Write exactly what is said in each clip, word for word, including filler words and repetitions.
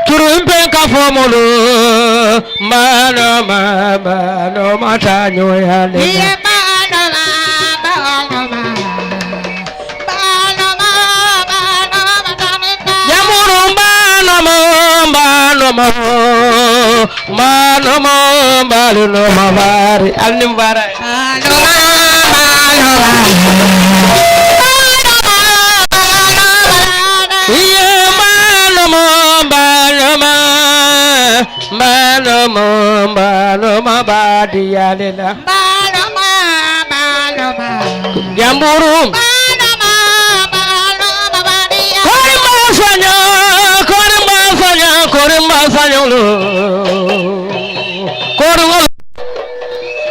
Curumpe ka fo mulu. Mano ma mano ma ta ñoyale. Yamuru mano ma mano ma. Mano ma mbalu no ma bari. Alni mbara. Mano ma mano ma. Iye mano ma mano ma. Mano ma mano ma badi yalena. Mano ma mano ma. Jamburu. Mano ma mano ma badi yalena. Kori ma saña, kori ma saña, kori ma saña lo. Kori ma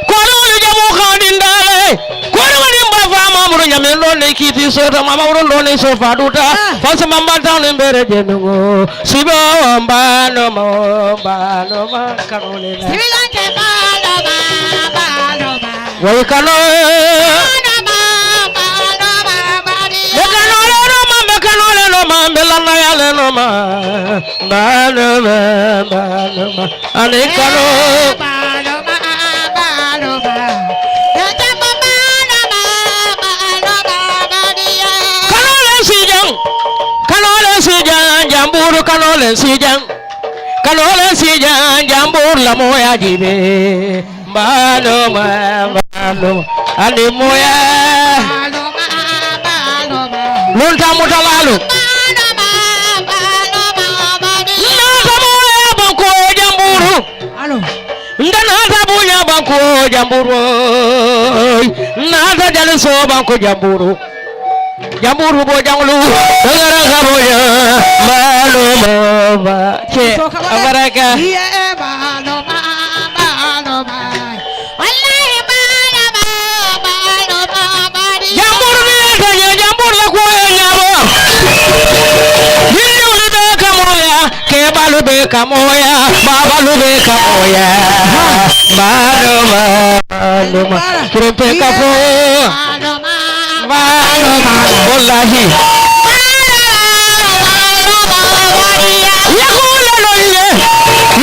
Koriwolu jamu kandindaale. Koriwolu mba fa mamuru ñamen looni kiiti soota mamuru looni sofa duta. Fasa mamba tawni mbere jenugo. Sibo mba no ma mba no ma kanole la. Sibilante mba no ma mba no ma. Wai kano. Mbe kanole no ma mbe kanole no ma mbe lanayale no ma. Mba no ma mba no ma. Ani kano. Kanoo le si jaŋ, kanoo le si jaŋ, jambuuru kanoo le si jaŋ, kanoo le si jaŋ, jambuuru la mooyaa jiibe. Mbaaloo ma, mbaaloo ma, ani mooyaa. Lunta mutalaalu. Naata mooyaa bankoo jambuuru. Nte naata buña banko jamburu. Naata jalisoo banko jamburu. Jamburu bo jangulu. Dagara ka buña. Mano ma ba. Ke abaraka. Jamburu ni ya ta ñe jamburu la ko ya ñaabo. Yindi wulu be ka mooya. Keebaalu be ka mooyaa, baabaalu be ka mooyaa. Maaluma, maaluma, kurumpe ka fo. Maaluma, wallaahi. Yakuula loolu ye,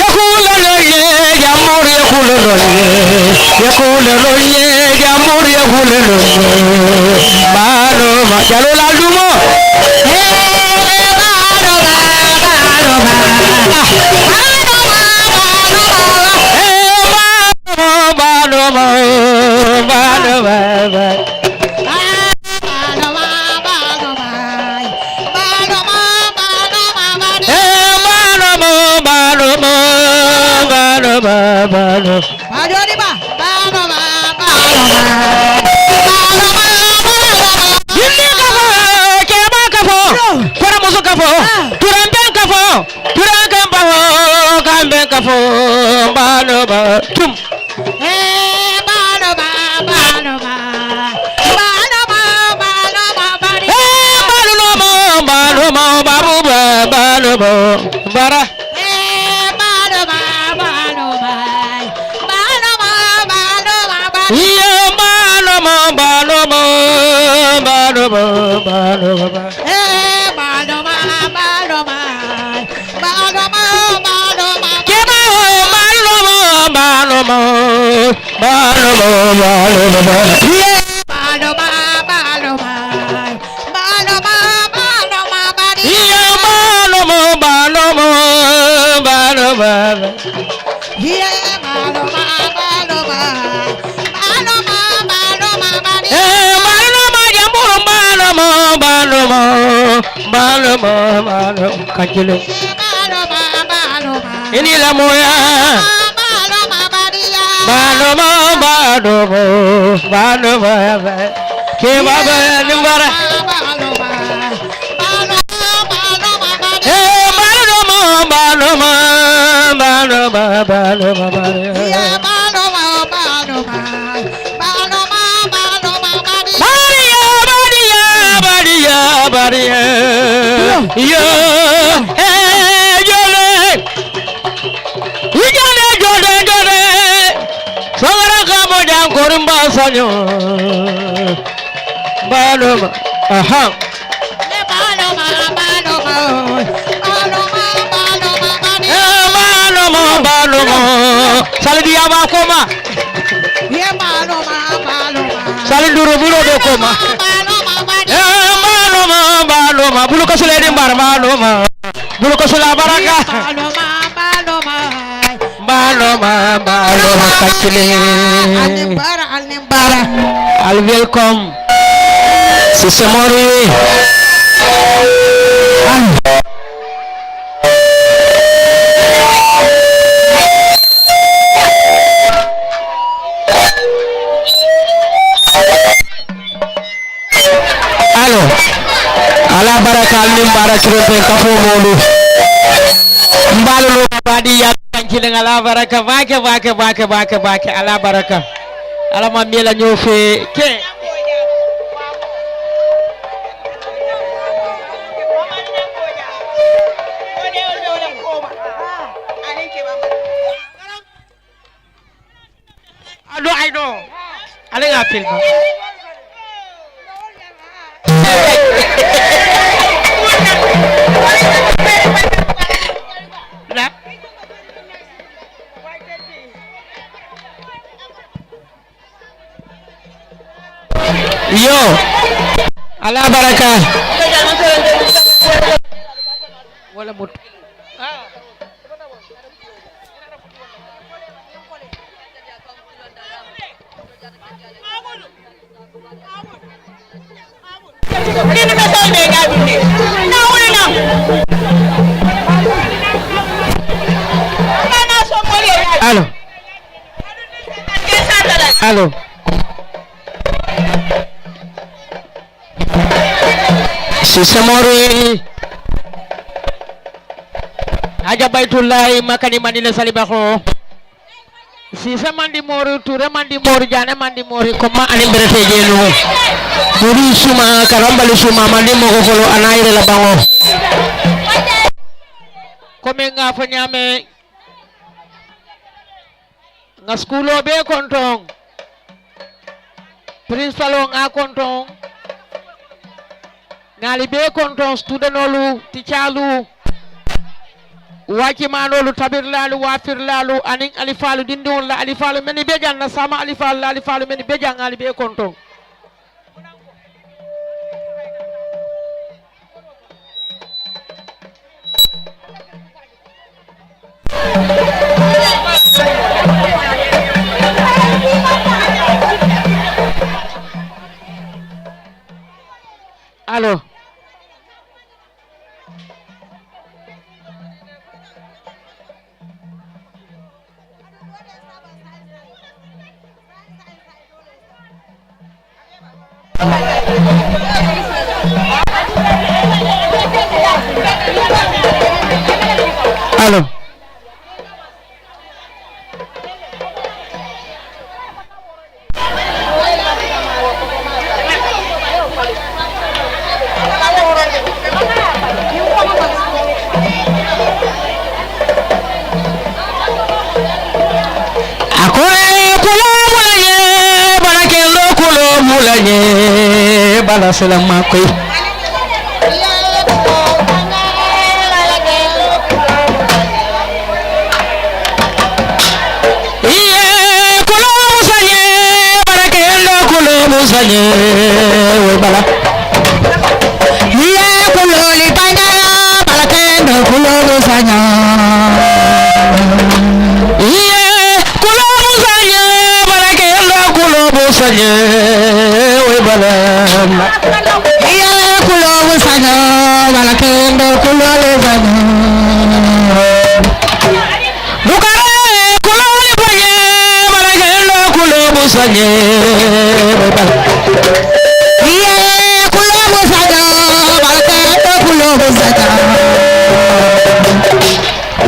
yakuula loolu ye, jambuur yakuula loolu ye, yakuula loolu ye, jambuur yakuula loolu ye. Maaluma, jaloo la dumo. Yindi ka fo, keebaa ka fo, koromusu ka fo, turankeŋ ka fo, turankeŋ ka fo, kambeŋ ka fo, mbaaloo ba, tum. Ee, mbaaloo ba, mbaaloo ba, mbaaloo ba, mbaaloo ba, mbaaloo ba, bari. Ee, mbaaloo ba, mbaaloo ba, baabu ba, mbaaloo ba, bara. Ee, maaluma, maaluma, maaluma, maaluma, maaluma. Iye, maaluma, maaluma, maaluma, maaluma. Ee, maaluma, maaluma, maaluma, maaluma. Keba, maaluma, maaluma, maaluma, maaluma. Iye, maaluma, maaluma. Maaluma, maaluma, bari. Iya, maaluma, maaluma, maaluma. Iya, maaluma, maaluma. Maaluma, maaluma, bari. Eh, maaluma, jamburu, maaluma, maaluma, maaluma, maaluma. Kankile. Iya, maaluma, maaluma. Ini la moya. Maaluma, maaluma, bari. Maaluma, maaluma, maaluma, maaluma. Ke baba ni bara. Eh, maaluma, maaluma, maaluma, maaluma, maaluma. Bariya, bariya, bariya, bariya. Yo. Eh, jole. Ijale jode jode. Sogora kamo jankorin ba sanyo. Baloma. Aha. Baloma, baloma, baloma, baloma. Sali diyaaba kooma. Sali nduuru buloo be kooma. Mbaaloo ma mbaaloo ma bulu kasula i ni mbaara mbaaloo ma. Bulu kasula baraka. Mbaaloo ma mbaaloo ma. Mbaaloo ma mbaaloo ma kankiliŋ. Ali ni mbaara ali ni mbaara. Ali welcome. Sisemori. Alo. Ala baraka ali ni mbaara curonteŋ kafoo moolu. Mbaalu loo baadi yaa kankiliŋ ala baraka baake baake baake baake baake ala baraka. Ala ma mela ñoo fee ke. Ado ay do. Ale nga filma. Iyo. Ala baraka. Wala mut. Alo. Alo. Sisemori. Haja baytullahi makani manile salibaxo. Siise mandi moori ture mandi moori jaane mandi moori koma ani berete jeenu. Muri suma karambali suma mandi mogo folo anayire la baŋo. Komi ŋa fo ñaame. Ŋa sukuuloo bee kontoŋ. Pirinsipaloo ŋa kontoŋ. Ŋa ali bee kontoŋ situdenoolu ticaalu. Waakimaanoolu tabirilaalu waafirilaalu aniŋ alifaalu dindiŋolu la alifaalu mennu be jaŋ na saama alifaalu la alifaalu mennu be jaŋ ŋa ali bee kontoŋ. Alo. Alo. A ko, ee, kuloo mu la jee, bala kendo kuloo mu la jee, bala silama koyi. Iye kuloo mu sañe, bala kendo kuloo mu sañe, wo bala. Iye kuloo li paña, bala kendo kuloo mu saña. Iye kuloo mu sañe, bala kendo kuloo mu sañe, wo bala. Iye kuloo mu saña, bala kendo kuloo mu saña. Bukare kuloo li pañe, bala kendo kuloo mu sañe, wo bala. Iye kuloo mu saña, bala kendo kuloo mu saña.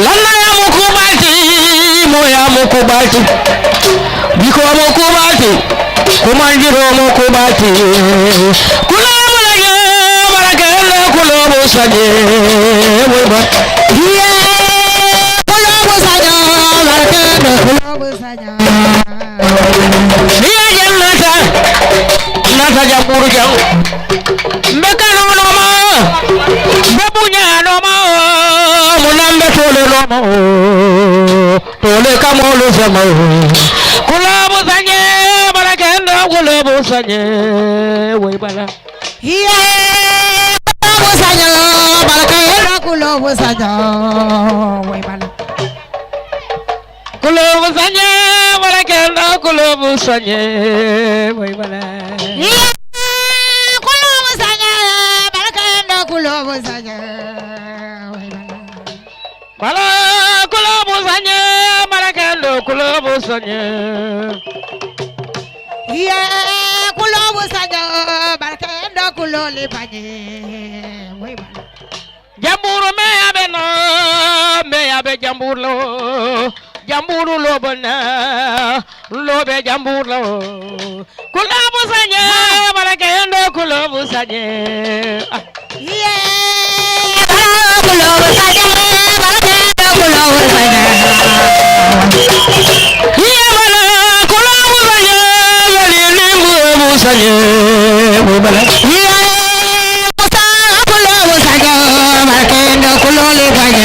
Lannaya mu ku baa ti, mooya mu ku baa ti, jikoo mu ku baa ti, kumanjiroo mu ku baa ti. Kuloo mu la jee, bala kendo kuloo mu sañe, wo bala. Iye kuloo mu saña, bala kendo kuloo mu saña. Niŋ a je n naata, n naata jaŋ buuru jaŋ. Mbe kanoo nooma, mbe buñaa nooma, muŋ na mbe too le nooma, too Be ka moolu sama. Kuloobu sañe, bala kendo kuloobu sañe, woy bala. Iye, kuloobu sañe, bala kendo kuloobu sañe, woy bala. Kuloobu sañe, bala kendo kuloobu sañe, woy bala. Iye, kuloobu sañe, bala kendo kuloobu sañe, woy bala. Bala kuloobu sañe, bala kendo kuloobu sañe. Iye, kuloobu sañe, bala kendo kuloolu bañe, woy bala. Jambuuru meeyaa be noo, meeyaa be jambuuru la woo, jambuuru loobo naa, loobe jambuuru la woo. Kuloobu sañe, bala kendo kuloobu sañe. Ah. Iye, bala kuloobu sañe, bala kendo kuloobu sañe. Iye, bala kuloobu sañe, yali ni kuloobu sañe, bala. Iye, Musa kuloobu sañe, bala kendo kuloolu bañe.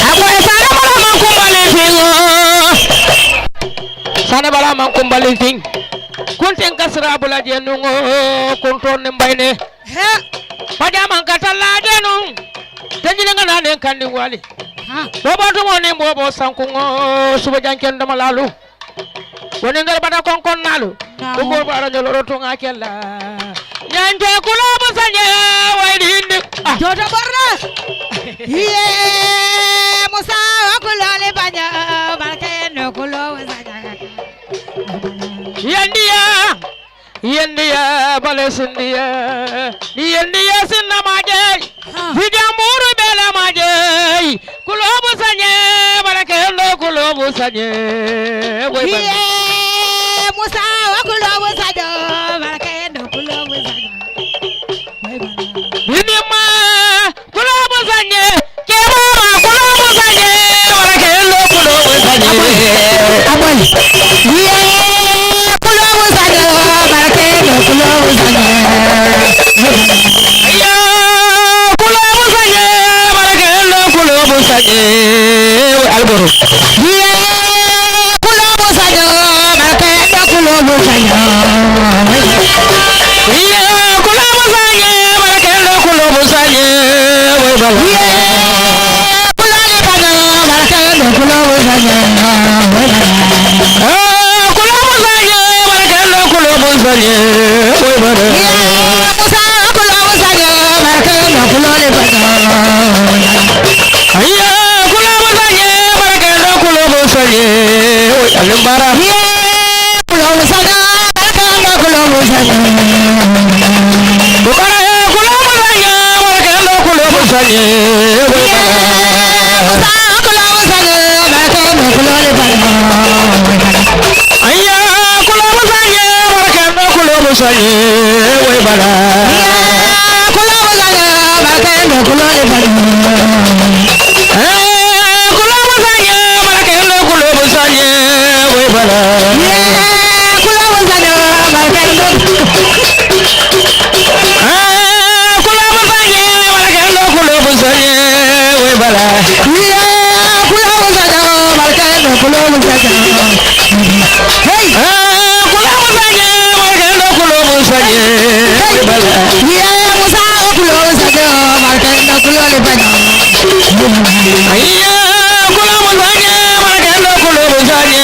A ko, Saane Bala maŋ kumbali fiŋ. Saane Bala maŋ kumbali fiŋ. Kuntiŋ ka siraa bula jee nuŋ, kuntoŋ niŋ bayi ne. He. Pajaa maŋ ka tallaa jee nuŋ. Te ñiniŋ ŋa naa niŋ kandiŋ waali. Ha. Booboo tumoo niŋ booboo sankuŋo, suba jankeŋ domo laalu. Wo niŋ ntelu bata konkoŋ naalu. Naamu. Kumboo baara ñoloro tuŋ a ke la. Ñaŋ ke kuloobu sañe, wayi diindi. Ah. Joota barra. Iye, Musa, wo kuloolu baña, bala kendo kuloobu sañe. Yendiya, yendiya, bala sindiya, yendiya sinna maa jeyi. Ha. Fi jambuuru bee la maa jeyi. Kuloobu sañe, bala kendo kuloobu sañe. Woy bala. Iye, Musa, wo kuloobu sañe, bala kendo kuloobu sañe. Woy bala. Bini ma, kuloobu sañe, keboo ma, kuloobu sañe, bala kendo kuloobu sañe. A boy. A boy. Iye, kuloobu sañe, bala kendo kuloobu sañe. Ayo, kuloobu sañe, bala kendo kuloobu sañe. Alboro. Iye, kuloobu sañe, bala kendo kuloobu sañe. Iye, kuloobu sañe, bala kendo kuloobu sañe. Woy bala. Iye, kuloobu sañe, bala kendo kuloobu sañe. Woy bala. Ah, kuloobu sañe, bala kendo kuloobu sañe. Woy bala. Iye, Musa, kuloobu sañe, bala kendo kuloobu sañe. Ayo, kuloobu sañe, bala kendo kuloobu sañe. Woy, Alin Baara. Iye, kuloobu sañe, bala kendo kuloobu sañe. Bukara, eh, kuloobu sañe, bala kendo kuloobu sañe. Woy bala. Iye, Musa, kuloobu sañe, bala kendo kuloobu sañe. Aya, kuloobu sañe, bala kendo kuloobu sañe, woy bala. Aya, kuloobu sañe, bala kendo kuloobu sañe. Eh, kuloobu sañe, bala kendo kuloobu sañe, woy bala. Aya, kuloobu sañe, bala kendo. Ah, kuloobu sañe, bala kendo kuloobu sañe, woy bala. Iya, kuloobu sañe, bala kendo kuloobu sañe. Hey. Ah, kuloobu sañe, bala kendo kuloobu sañe, woy bala. Iya, Musa, kuloobu sañe, bala kendo kuloobu sañe. Iya, kuloobu sañe, bala kendo kuloobu sañe,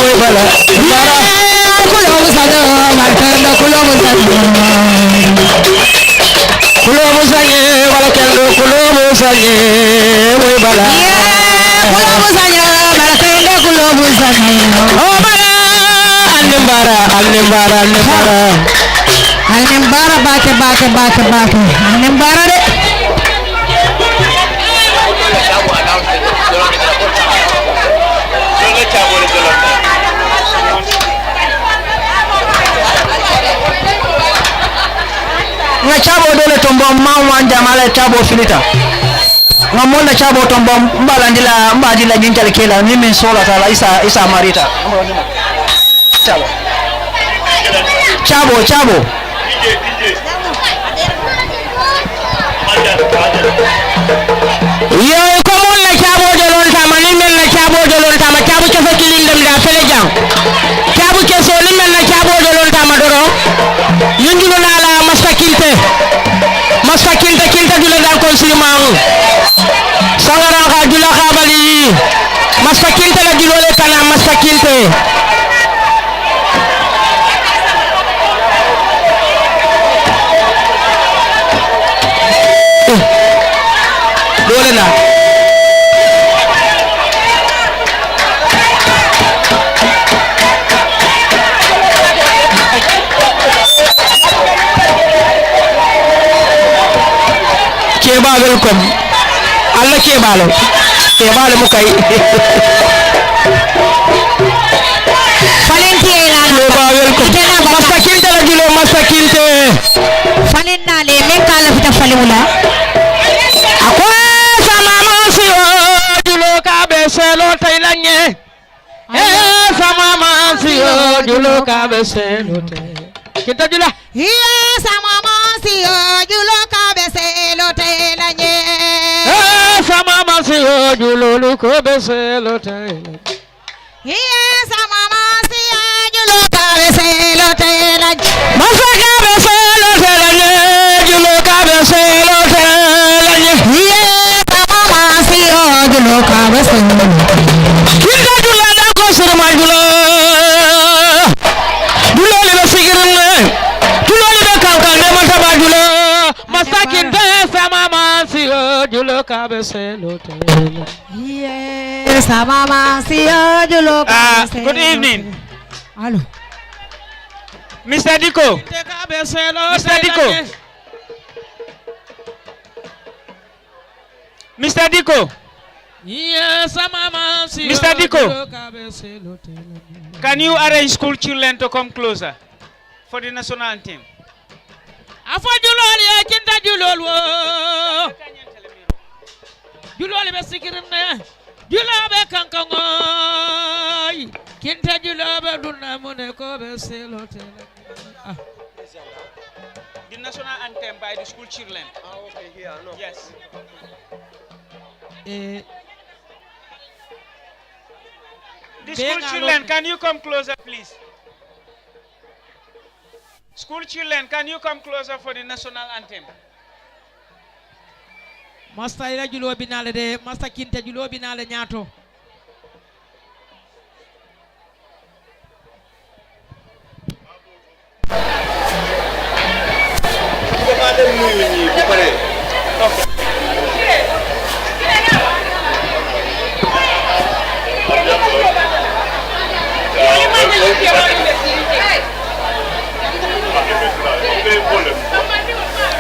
woy bala. Iya, kuloobu sañe, bala kendo kuloobu sañe. Kuloobu sañe, bala kendo kuloobu sañe, woy bala. Iya, kuloobu sañe, bala kendo kuloobu sañe. Oh, bala, Alin Baara, Alin Baara, Alin Baara. Alin Baara baake, baake, baake, baake. Alin Baara de. Ŋa caaboo doo le tomboŋ, maŋ waŋ jamaa la caaboo filita. Ŋa moolu la caaboo tomboŋ, m be a laandi la, m be a dii la ñiŋ jali kee la, niŋ meŋ soolata a la, i se a, i se a marita. Caaboo, caaboo. Iyoo, i ko moolu la caaboo joloolu taama, niŋ meŋ la Wo le naa. Keebaa welcome. Alla keebaa le. Keebaa le mu kayi. Falintiyee la. Keebaa welcome. Masta kinte la juloo masta kinte. Falin naa le meŋ ka a lafita faliŋo la. A ko sama maŋ si wo juloo ka a be seeloo tayi la ǹ ye. Ee sama maŋ si wo juloo ka a be seeloo tayi la ǹ ye. Kinta julaa. Iyee sama maŋ si wo juloo ka a be seeloo tayi la ǹ ye. Ee sama maŋ si wo juloolu ka a be seeloo tayi la ǹ ye. Iyee sama maŋ si wo juloo ka a be seeloo tayi la ǹ ye. Masaka be seeloo tayi la ǹ ye. Juloo ka a be seeloo tayi la ǹ ye. Iyee sama maŋ si wo juloo ka a be seeloo tayi la ǹ ye. Kinta julaa daa ko sirima julaa. Juloo le be sigiriŋ ne. Juloo le be kankaŋ ne mata ba julaa. Masta kinte sama maŋ si wo juloo ka a be seeloo tayi la ǹ ye. Iyee sama maŋ si wo juloo ka a be seeloo tayi la ǹ ye. Good evening. Allo. Mista Diko. Mista Diko. Mista Diko. Mista Diko. Can you arrange school children to come closer for the national anthem? A fo juloolu ye kinta juloolu wo. Juloolu be sikiriŋ ne. Juloo be kankaŋo. Kinta juloo be duŋ na muŋ ne ko be seeloo te la. Ah. The national anthem by the school children. Ah, okay, here, no. Yes. Eh. The school children, can you come closer, please? School children, can you come closer for the national anthem? Masta i la juloo bi naa le de, masta kinta juloo bi naa le ñaato.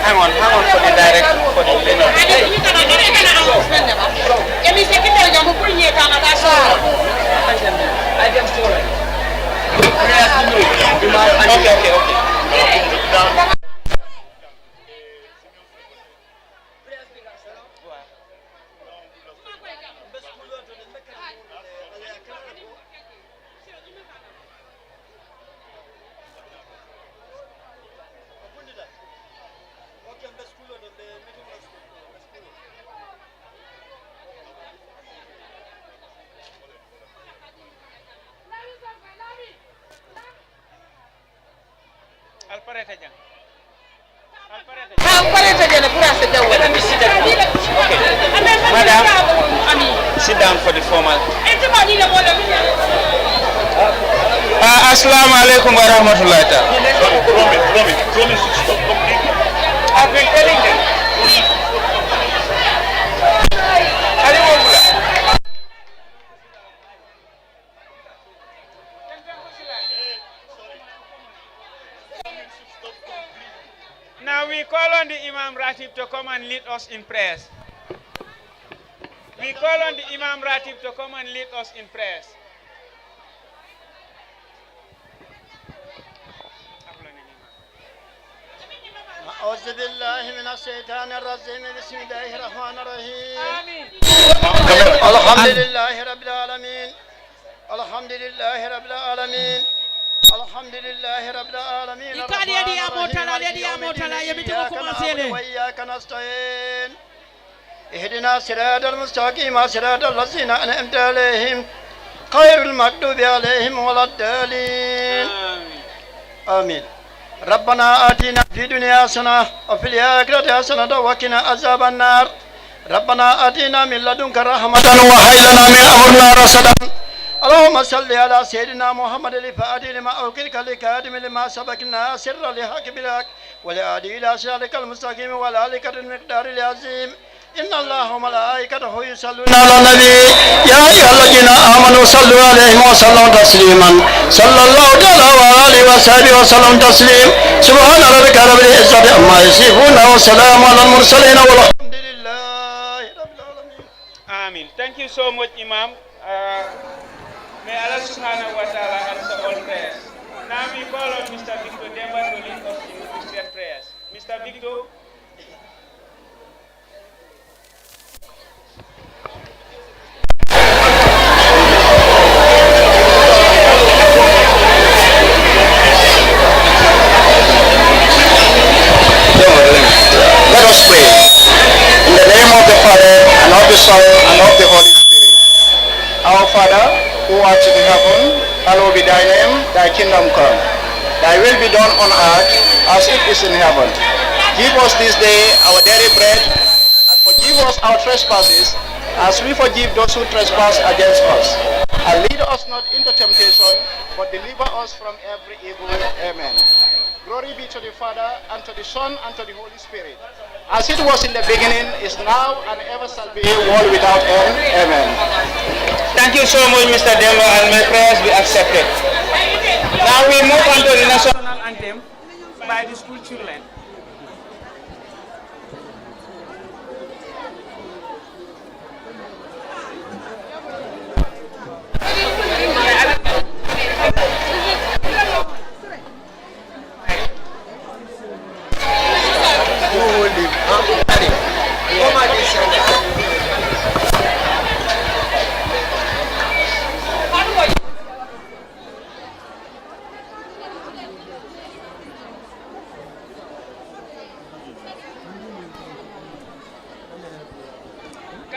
Hang on, hang on for the direct, for the okay, okay, okay. Alpareta jang. Alpareta jang. Alpareta jang, pura se jawwala. Madam, sit down for the formal. Ah, assalamu alaikum wa rahmatullahi ta'ala. I've been telling them. Now we call on the Imam Ratib to come and lead us in prayers. We call on the Imam Ratib to come and lead us in prayers. أعوذ بالله من الشيطان الرجيم. بسم الله الرحمن الرحيم. آمين. الحمد لله رب العالمين. الحمد لله رب العالمين. الحمد لله رب العالمين. الرحمن الرحيم. مالك يوم الدين. إياك نعبد وإياك نستعين. اهدنا الصراط المستقيم، صراط الذين أنعمت عليهم، غير المغضوب عليهم ولا الضالين. آمين. آمين. ربنا آتنا في الدنيا حسنة وفي الآخرة حسنة وقنا عذاب النار. ربنا آتنا من لدنك رحمة وهيئ لنا من أمرنا رشدا. اللهم صل على سيدنا محمد الفاتح لما أغلق والخاتم لما سبق ناصر الحق بالحق والهادي إلى صراطك المستقيم وعلى آله قدره ومقداره العظيم. إن الله وملائكته يصلون على النبي، يا أيها الذين آمنوا صلوا عليه وسلموا تسليما. صلى الله تعالى وعلى آله وصحبه وسلم تسليم. سبحان ربك رب العزة عما يصفون، وسلام على المرسلين، والحمد لله رب العالمين. Amin. Thank you so much, Imam. Uh, may Allah subhanahu wa ta'ala answer all prayers. Now we call on Mister Victor Demba to lead us in Christian prayers. Mister Victor. Let us pray. In the name of the Father, and of the Son, and of the Holy Spirit. Our Father, who art in heaven, hallowed be thy name, thy kingdom come. Thy will be done on earth as it is in heaven. Give us this day our daily bread, and forgive us our trespasses, as we forgive those who trespass against us. And lead us not into temptation, but deliver us from every evil. Amen. Glory be to the Father, and to the Son, and to the Holy Spirit. As it was in the beginning, is now, and ever shall be, world without end. Amen. Thank you so much, Mister Demba, and may prayers be accepted. Now we move on to the national anthem by the school children.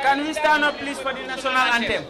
Can we stand up, please, for the national anthem?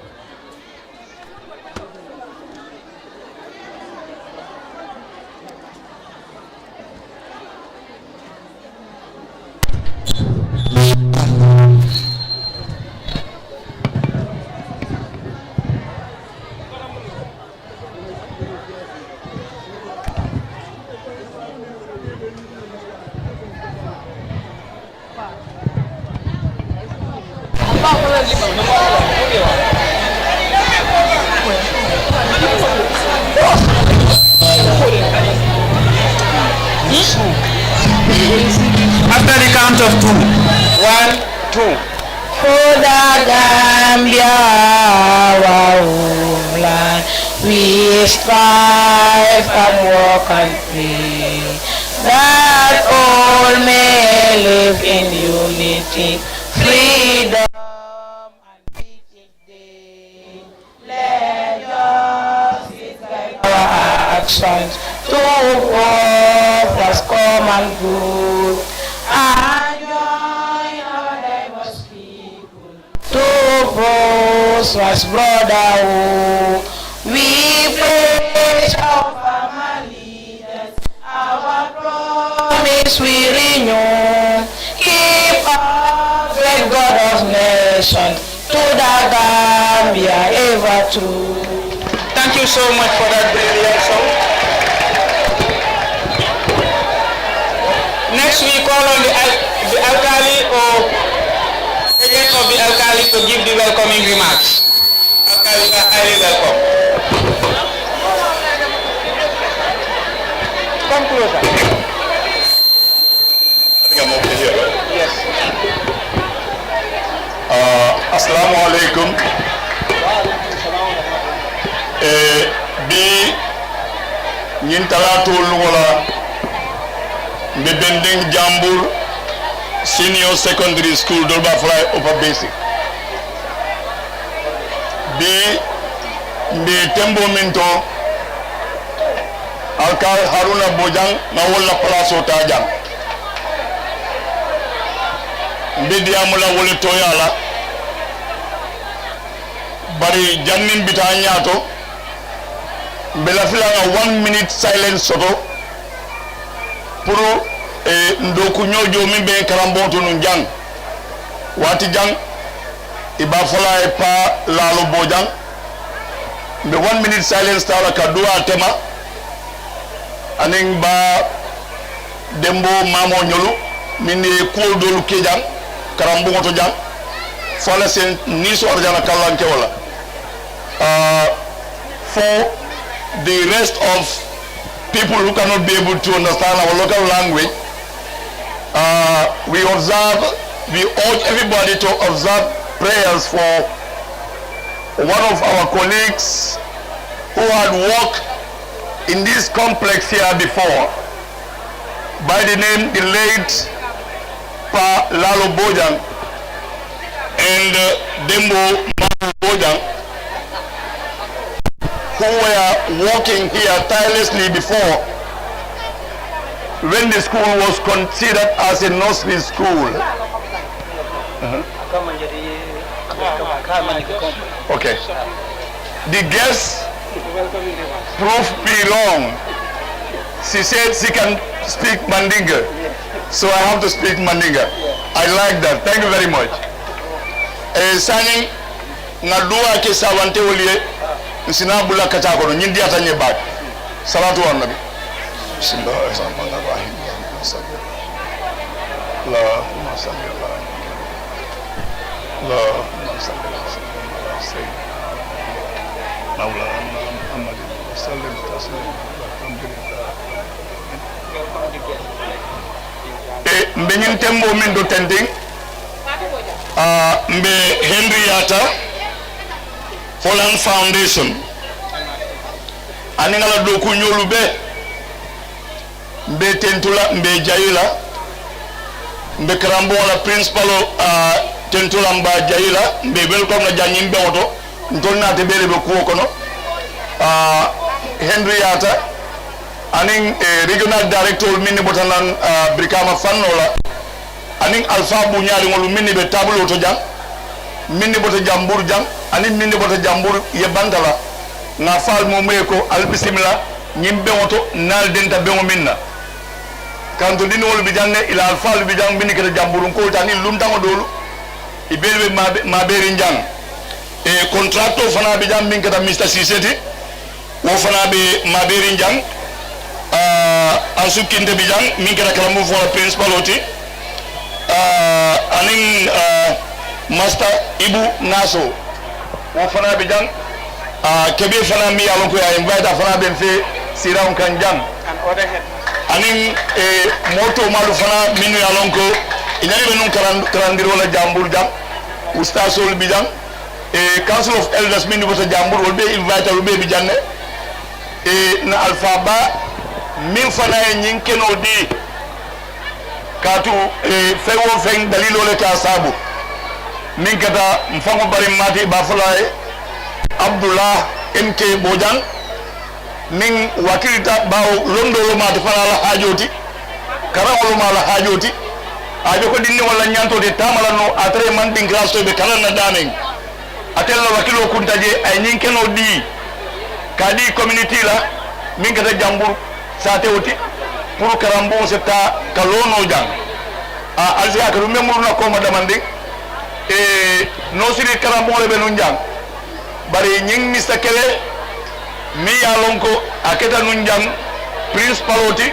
After the count of two. One, two. For the Gambia, our homeland, we strive and work and pray that all may live in unity, freedom, and peace each day. Let justice guide our actions to work as common good and join our diverse people to prosperous brotherhood. We pledge our family leaders, our promise we renew. Keep our great God of nations to the Gambia ever true. Thank you so much for that brilliant song. Next, we call on the al-, the alkali or agent of the alkali to give the welcoming remarks. Alkali, you are highly welcome. Come closer. I think I'm okay here, right? Yes. Uh, Assalamu alaikum. Eh, bii ñiŋ talaatoo luŋo la, mbe Bendiŋ Jambur Senior Secondary School, doolu be a fo la a ye Upper Basic. Bii mbe temboo meŋ to, Alkali Haruna Bojaŋ, ŋa wo le la palaasoo taa jaŋ. Mbe diyaamu la wo le tooyaa la. Bari janniŋ mbe taa ñaato, mbe lafi la ŋa one minute silence soto puru, eh, n dookuñoo joo meŋ be ñiŋ karamboŋo to nuŋ jaŋ. Waati jaŋ, i be a fo la a ye Paa Laalo Bojaŋ, mbe one minute silence taa la ka duwaa tema, aniŋ Baa Demboo Maamoo ñolu, mennu ye kuwo doolu ke jaŋ, karambuŋo to jaŋ fo a la sen niiso arjana kallankewo la. For the rest of people who cannot be able to understand our local language, uh, we observe, we urge everybody to observe prayers for one of our colleagues who had worked in this complex here before, by the name the late Pa Lalo Bojang and, uh, Dembo Mamu Bojang, who were working here tirelessly before when the school was considered as a nursery school. Uh-huh. Okay. The guest proved me wrong. She said she can speak Mandinka, so I have to speak Mandinka. I like that. Thank you very much. Eh, sani ŋa duwa ke sawantewolu ye, n si naa bula kaccaa kono, ñiŋ diyaata n ye baake. Salatu ala nabi. Bisimillahi rahmani rahim. Allahumma salli ala Muhammad. Allahumma salli ala Muhammad. Mawlana Muhammadin wa sallim taslima. Alhamdulillah. E, mbe ñiŋ temboo meŋ to tenteŋ, a, mbe Henrietta Holland Foundation aniŋ a la dookuuñoolu bee, mbe tentu la, mbe jayi la, mbe karambuŋo la principaloo, a, tentu la, mbe a jayi la, mbe welcome la jaŋ ñiŋ beŋo to. Ntolu naata bee le be kuwo kono, a, Henrietta aniŋ, e, regional director mennu bota naŋ, a, Brikama fannoo la, aniŋ alifaa buuñaariŋolu mennu be taabuloo to jaŋ, mennu bota Jamburu jaŋ, aniŋ mennu bota Jamburu ye banta la, ŋa a fo ali moo ye ko ali bisimila ñiŋ beŋo to, niŋ ali denta beŋo meŋ na. Kanto dindiŋolu bi jaŋ ne, i la alifaalu bi jaŋ mennu keta Jamburunkoolu ti aniŋ luntaŋo doolu, i bee le be maabeeriŋ jaŋ. E, kontaratoo fanaa bi jaŋ meŋ keta Mister Siise ti, wo fanaa be maabeeriŋ jaŋ. A, Ansu Kinte bi jaŋ meŋ keta karambuŋ fo la principaloo ti, a, aniŋ, a, Master Ibu Naso, wo fanaa bi jaŋ. A, Kebe fanaa meŋ ye a loŋ ko i ye a invite, a fanaa be n fee siiraŋo kaŋ jaŋ. Aniŋ, e, moo toomaalu fanaa mennu ye a loŋ ko i ñaŋ be nuŋ karandiroo la Jamburu jaŋ, ustaasoolu bi jaŋ. E, Council of Elders mennu bota Jamburu, wolu be invite, wolu bee bi jaŋ ne. E, ǹ na alifaa baa meŋ fanaa ye ñiŋ kenoo dii, kaatu, e, feŋ-wo-feŋ daliiloo le ka a saabu, meŋ keta m faŋo bari m maati i be a fo la a ye, Abdulaa M K Bojaŋ, meŋ wakilita, baawo londoolu maati fanaa la haajoo ti, karaŋolu maa la haajoo ti. A je ko dindiŋolu la ñantoo ti taama la noo, a tara i maŋ dinkiraŋ soto, i be karaŋ na daameŋ. Ate le la wakiloo kunta jee, a ye ñiŋ kenoo dii ka a dii kominiti la, meŋ keta Jamburu saatewo ti, puru karambuŋo si taa ka loo noo jaŋ. A, ali si a ke duŋ, mbe muruna kooma damandiŋ, e, noosiri karambuŋo le be nuŋ jaŋ. Bari ñiŋ misita kele meŋ ye a loŋ ko a keta nuŋ jaŋ, pirinsipaloo ti,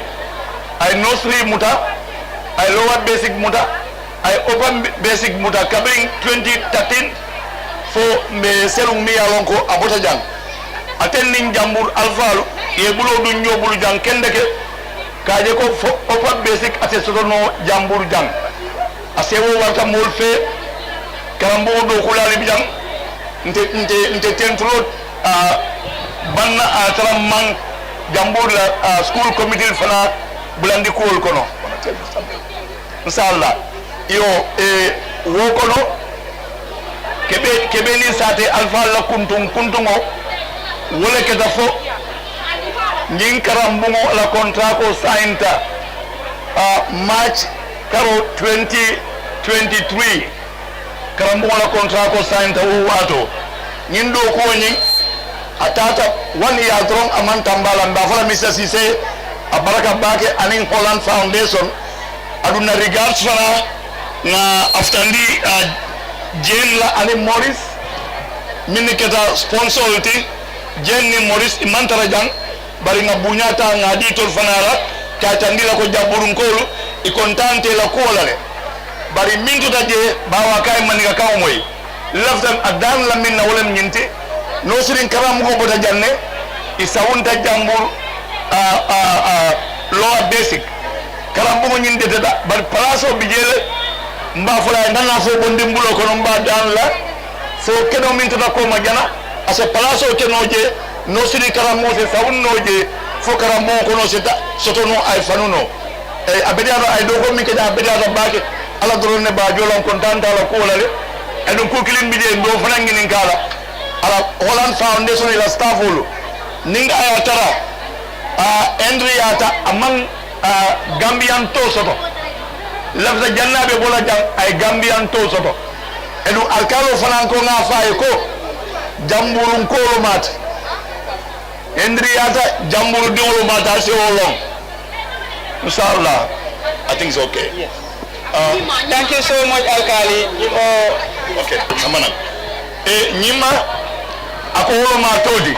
a ye noosiri muta, a ye lowa besik muta, a ye open basic muta kabiriŋ twenty thirteen, fo mbe seluŋ meŋ ye a loŋ ko a bota jaŋ. Ate niŋ Jamburu alifaalu ye i buloo duŋ ñoo bulu jaŋ kendeke, ka a je ko fo open basic a si soto noo Jamburu jaŋ. A seewoo warata moolu fee, karambuŋo dookuulaalu bi jaŋ. Nte, nte, nte tentuloo, a, banna a tara maŋ Jamburu la, a, school committeelu fanaa bulandi kuwolu kono. Nsalla. Iyoo, e, wo kono, kebe, kebe niŋ saatee alifaalu la kuntuŋ kuntuŋo, wo le keta fo ñiŋ karambuŋo la kontarakoo saayinta, a, March karoo twenty twenty-three. Karambuŋo la kontarakoo saayinta wo waatoo. Ñiŋ dookuwo ñiŋ, a taata one year doroŋ, a maŋ tambaa la. Mbe a fo la Mister Siisee, a baraka baake, aniŋ Holland Foundation. Aduŋ ǹ na regards fanaa, ŋa a futandi, a, Jane la aniŋ Morris, mennu keta sponsorolu ti. Jane niŋ Morris, i maŋ tara jaŋ, bari ŋa buuñaa taa, ŋa a dii itolu fanaa la, ka a yitandi i la ko Jamburunkoolu, i kontaanta i la kuwo la le. Bari meŋ tuta jee, baawo a ka a ye mandinka kaŋo moyi, lafita a daani la meŋ na, wo le mu ñiŋ ti. Noosiriŋ karambuko bota jaŋ ne, i sawunta jamburu, aa, aa, aa, lowa besik. Karambuko ñiŋ deteta, bari palaasoo bi jee le. M be a fo la a ye, nte naa fo bondiŋ buloo kono, m be a daani la fo kenoo meŋ tuta kooma jana, a si palaasoo ke noo jee. Noosiriŋ karambuko si sawundi noo jee, fo karambuko kono si ta soto noo, a ye fanu noo. Ee, a beteyaata, a ye dookuwo meŋ ke jaŋ, a beteyaata baake. Alla doroŋ ne be a joola, n kontaanta a la kuwo la le. Aduŋ kuu kiliŋ bi jee, n be wo fanaa ñininkaa la. A la Holland Foundation, i la sitaafoolu, niŋ a ye a tara, aa, Henry ye a taa, a maŋ, aa, Gambiyan too soto. Lafita jaŋ ne a be bo la jaŋ, a ye Gambiyan too soto. Aduŋ alikaaloo fanaa ko, ŋa a fo a ye ko, jambuurunkoolu maata. Henry ye a taa, jambuuru diŋolu maata, a si wo loŋ. Inshallah, I think it's okay. Yes. Uh, thank you so much, Alkali. Oh, okay, a ma naŋ. E, ñiŋ ma, a ko wo loŋ maa too ti.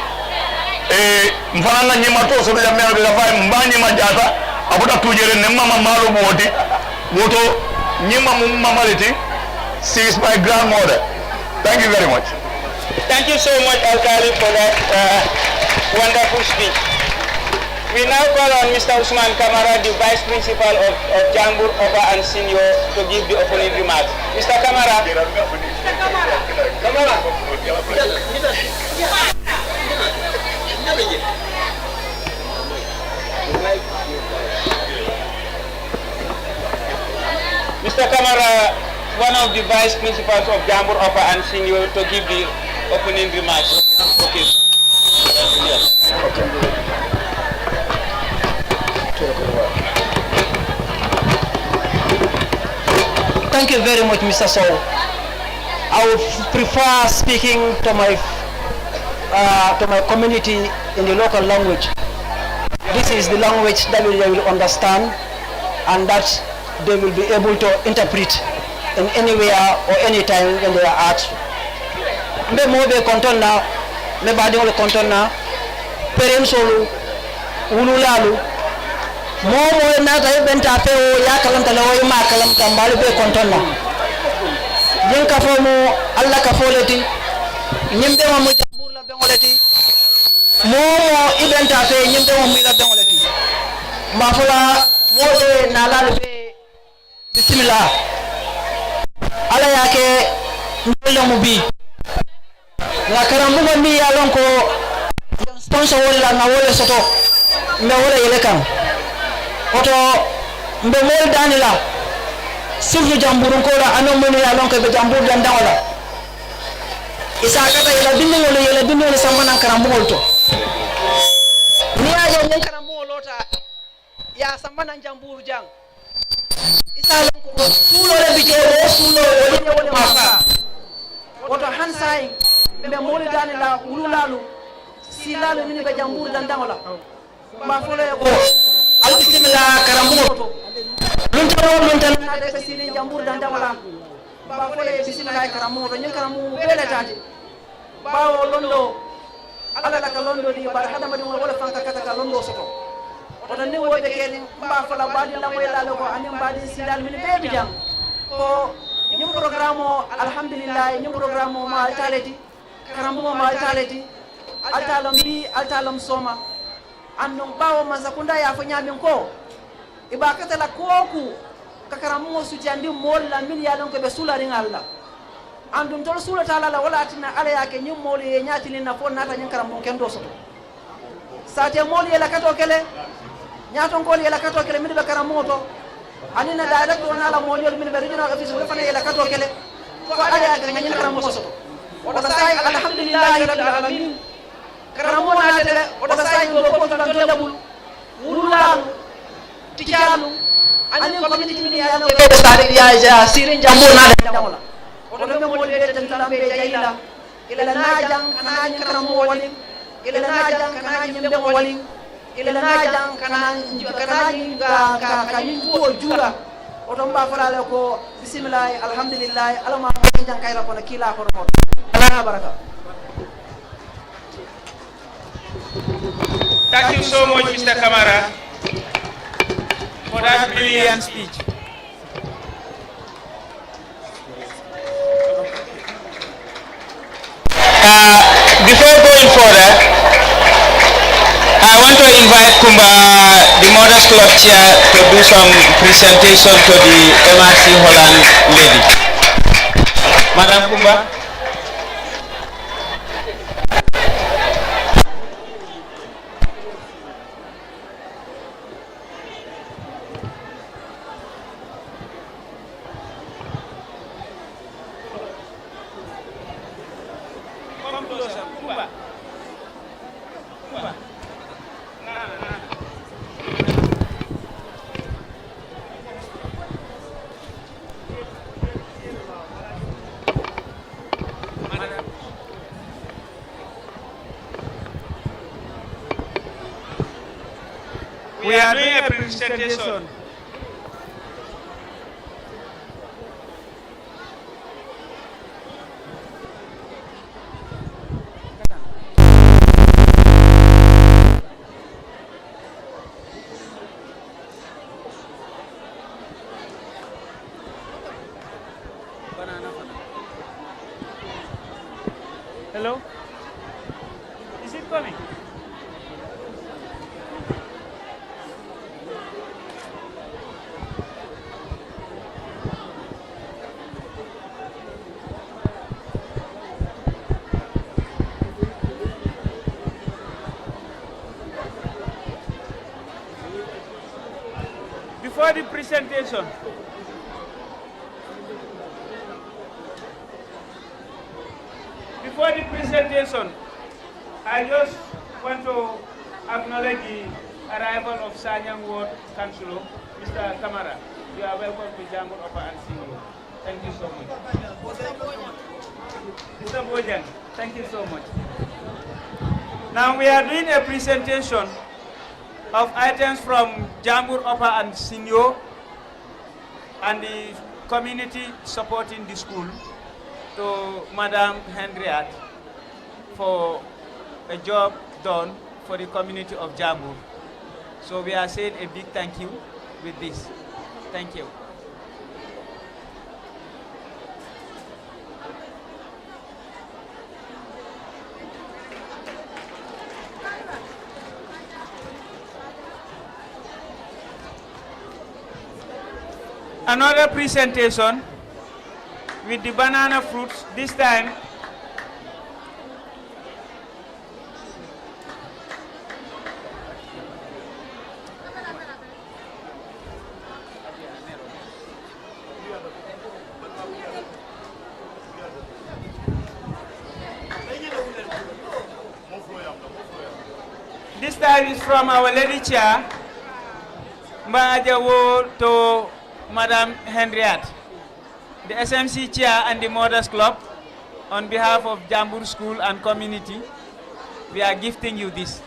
E, m fanaa na ñiŋ ma too soto jaŋ, meŋ a be ka faa, m be a ñiŋ ma jaata, a bota tuujeeriŋ ne, m ma ma maaloo mu wo ti. Wo to, ñiŋ ma mu m ma ma le ti. She is my grandmother. Thank you very much. Thank you so much, Alkali, for that, uh, wonderful speech. We now call on Mister Usman Kamara, the Vice Principal of, of Jambur Upper and Senior, to give the opening remarks. Mister Kamara. Mister Kamara. Mister Kamara, one of the vice principals of Jambur Upper and Senior, to give the opening remarks. Okay. Thank you very much, Mister Sow. I would prefer speaking to my, uh, to my community in the local language. This is the language that they will understand and that they will be able to interpret in anywhere or anytime when they are asked. Mbe moo bee kontoŋ na, mbe baadiŋolu kontoŋ na, perensoolu, wululaalu, moo woo moo ye naata, i benta a fee wo, i ye a kalanta le wo, i maŋ a kalanta, mbaalu bee kontoŋ na. Ñiŋ kafoo mu Alla kafoo le ti, ñiŋ beŋo mu jambuuru la beŋo le ti. Moo woo moo i benta a fee, ñiŋ beŋo mu i la beŋo le ti. Mbe a fo la, moo bee naalaalu bee, bisimilaa. Alla ye a ke ntolu le mu bii. Ŋà karambuŋo meŋ ye a loŋ ko, ŋà sponso wo le la, ŋà wo le soto, mbe wo le yele kaŋ. Wo to, mbe moolu daani la, surtout jambuurunkoo la, aniŋ mennu ye a loŋ ko i be jambuuru dandaŋo la. I si a kata yele dindiŋolu, yele dindiŋolu samba naŋ karambuŋolu to. Niŋ i ye a je ñiŋ karambuŋo loota, i ye a samba naŋ jambuuru jaŋ, i si a loŋ ko suuloo le bi jee, wo suuloo, wo le, wo le maŋ faa. Wo to, hani saayiŋ, mbe moolu daani la, wululaalu, siilaalu mennu be jambuuru dandaŋo la, mbe a fo la i ye ko, ali bisimilaa karambuŋo to. Lunta woo lunta, niŋ i naata i be siiriŋ jambuuru dandaŋo la, mbe a fo la i ye bisimilaa karambuŋo to. Ñiŋ karambuŋo mu bee le taa ti. Baawo londoo, Alla le ka londoo dii, bari hadamadiŋo wo le faŋ ka kata ka londoo soto. Wo to, niŋ wo be keriŋ, mbe a fo la baadiŋ lamoyilaalu ko aniŋ baadiŋ siilaalu mennu bee bi jaŋ, ko ñiŋ porogiraamoo, alihamudulilaahi, ñiŋ porogiraamoo mu ali taa le ti, karambuŋo mu ali taa le ti. Ali taa loŋ bii, ali taa loŋ sooma. Aduŋ, baawo mansakundaa ye a fo ñaameŋ ko, i be a kata la kuu woo kuu ka karambuŋo sutiyandi moolu la mennu ye a loŋ ko i be suulariŋ ali la. Aduŋ, ntolu suulata a la le, wo le ye a tinna Alla ye a ke ñiŋ moolu ye ñaatiliŋ na fo naata ñiŋ karambuŋ kendoo soto. Saateŋ moolu ye i la katoo ke le, ñaatonkoolu ye i la katoo ke le mennu be karambuŋo to, aniŋ na daayira doo naa la moolu mennu be regional office, wolu fanaa ye i la katoo ke le, fo Alla ye a ke ŋà ñiŋ karambuŋo soto. Wo to saayiŋ, alihamudulilaahi rabil aalamiin. Karambuŋo naata le, wo to saayiŋ, dookuwo tuta ntolu le bulu, wululaalu, ticaalu, aniŋ kominiti mennu ye a loŋ ko i be baari, i ye, i ye a siiriŋ jambuuru naa le daŋo la. Wo to, mbe moolu bee tentula, mbe i jayi la, i la naa jaŋ ka naa ñiŋ karambuŋo waliŋ, i la naa jaŋ ka naa ñiŋ beŋo waliŋ, i la naa jaŋ ka naa, ka naa ñiŋ, ka, ka, ka ñiŋ kuwo juura. Wo to, mbe a fo la le ko, bisimilaahi, alihamudulilaahi, Alla maŋ a moyi jaŋ kayira kono, kiilaa kono, Alla ye a baraka. Thank you so much, Mister Kamara, for that brilliant speech. Uh, before going further, I want to invite Kumba, the Mothers Club chair, to do some presentation to the M R C Holland lady. Madam Kumba. We are doing a presentation. Hello? Is it coming? Before the presentation, before the presentation, I just want to acknowledge the arrival of Sanyang Ward Councillor, Mister Kamara. You are welcome to Jambur Upper and Senior. Thank you so much. Mister Bojang, thank you so much. Now we are doing a presentation of items from Jambur Upper and Senior and the community supporting the school to Madam Henriette for a job done for the community of Jambur. So we are saying a big thank you with this. Thank you. Another presentation with the banana fruits, this time This time is from our lady chair, Mba Aja Wo to Madam Henriette. The S M C chair and the Mothers Club, on behalf of Jambur School and community, we are gifting you this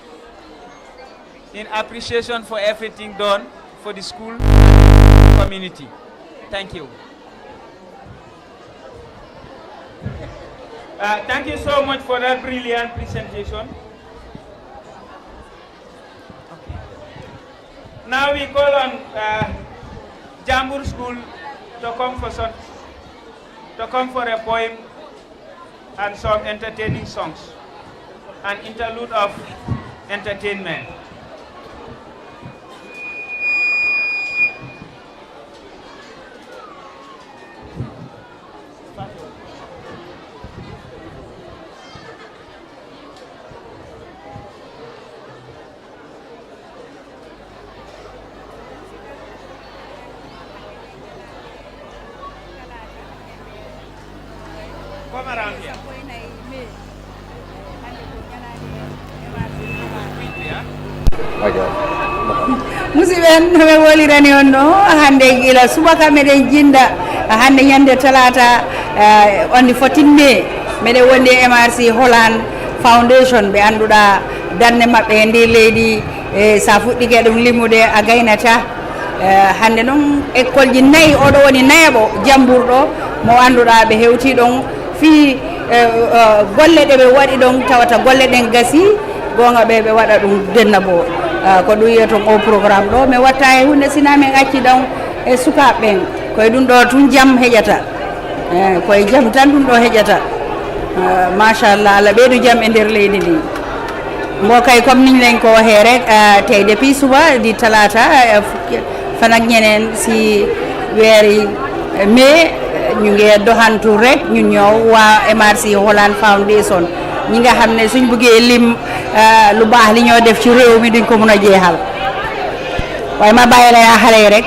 in appreciation for everything done for the school and community. Thank you. Uh, thank you so much for that brilliant presentation. Now we call on, uh, Jambur School to come for some, to come for a poem and some entertaining songs, an interlude of entertainment. Musiɓɓe en, no mi wolirani on no hannde gila subaka meɗen jinnda hannde ñannde talaata, eh, on the fourteen May meɗen wondi e M R C Holland Foundation, ɓe annduɗaa darnde maɓɓe e ndii leydi, e so a fuɗɗike ɗum limude a gaynataa. Eh, hannde noon ekkolji nayi, oɗo woni nayaɓo jamburɗo mo annduɗaa ɓe hewtii ɗon fii, eh, eh, golle ɗe ɓe waɗi ɗon, tawata golle ɗen gasii, goonga ɓe, ɓe waɗa ɗum dennabo. Eh, ko ɗum wiyee ton oo programme ɗoo, mi watta e huunde sinaa min acci ɗon e sukaaɓe ɓen, ko e ɗum ɗoo tun jam heƴata. Eh, ko e jam tan ɗum ɗoo heƴata. Macha allah allah ɓeydu jam e nder leydi ndi. Mbookay comme niñ leen ko waxee rek, tey depuis suba di talaata, fukki fan ak ñeneen si weeri mai, ñu ngi doxantu rek, ñun ñoo waa M R C Holland Foundation, ñi nga xam ne suñ buggee lim lu baax li ñoo def ci réew mi, duñ ko mun a jeexal. Waaye ma bàyyi la yaa xale yi rek.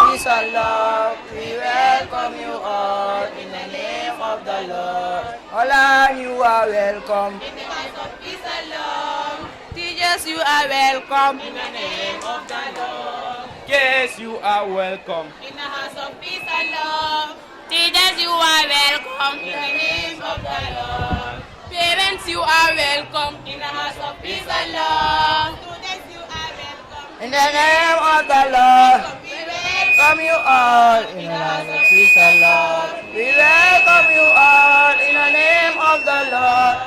Peace and love, we welcome you all in the name of the Lord. Holland, you are welcome. In the house of peace and love. Teachers, you are welcome. In the name of the Lord. Guests, you are welcome. In the house of peace and love. Teachers, you are welcome. In the name of the Lord. Parents, you are welcome. In the house of peace and love. Students, you are welcome. In the name of the Lord. We welcome you all. In the house of peace and love. We welcome you all. In the name of the Lord.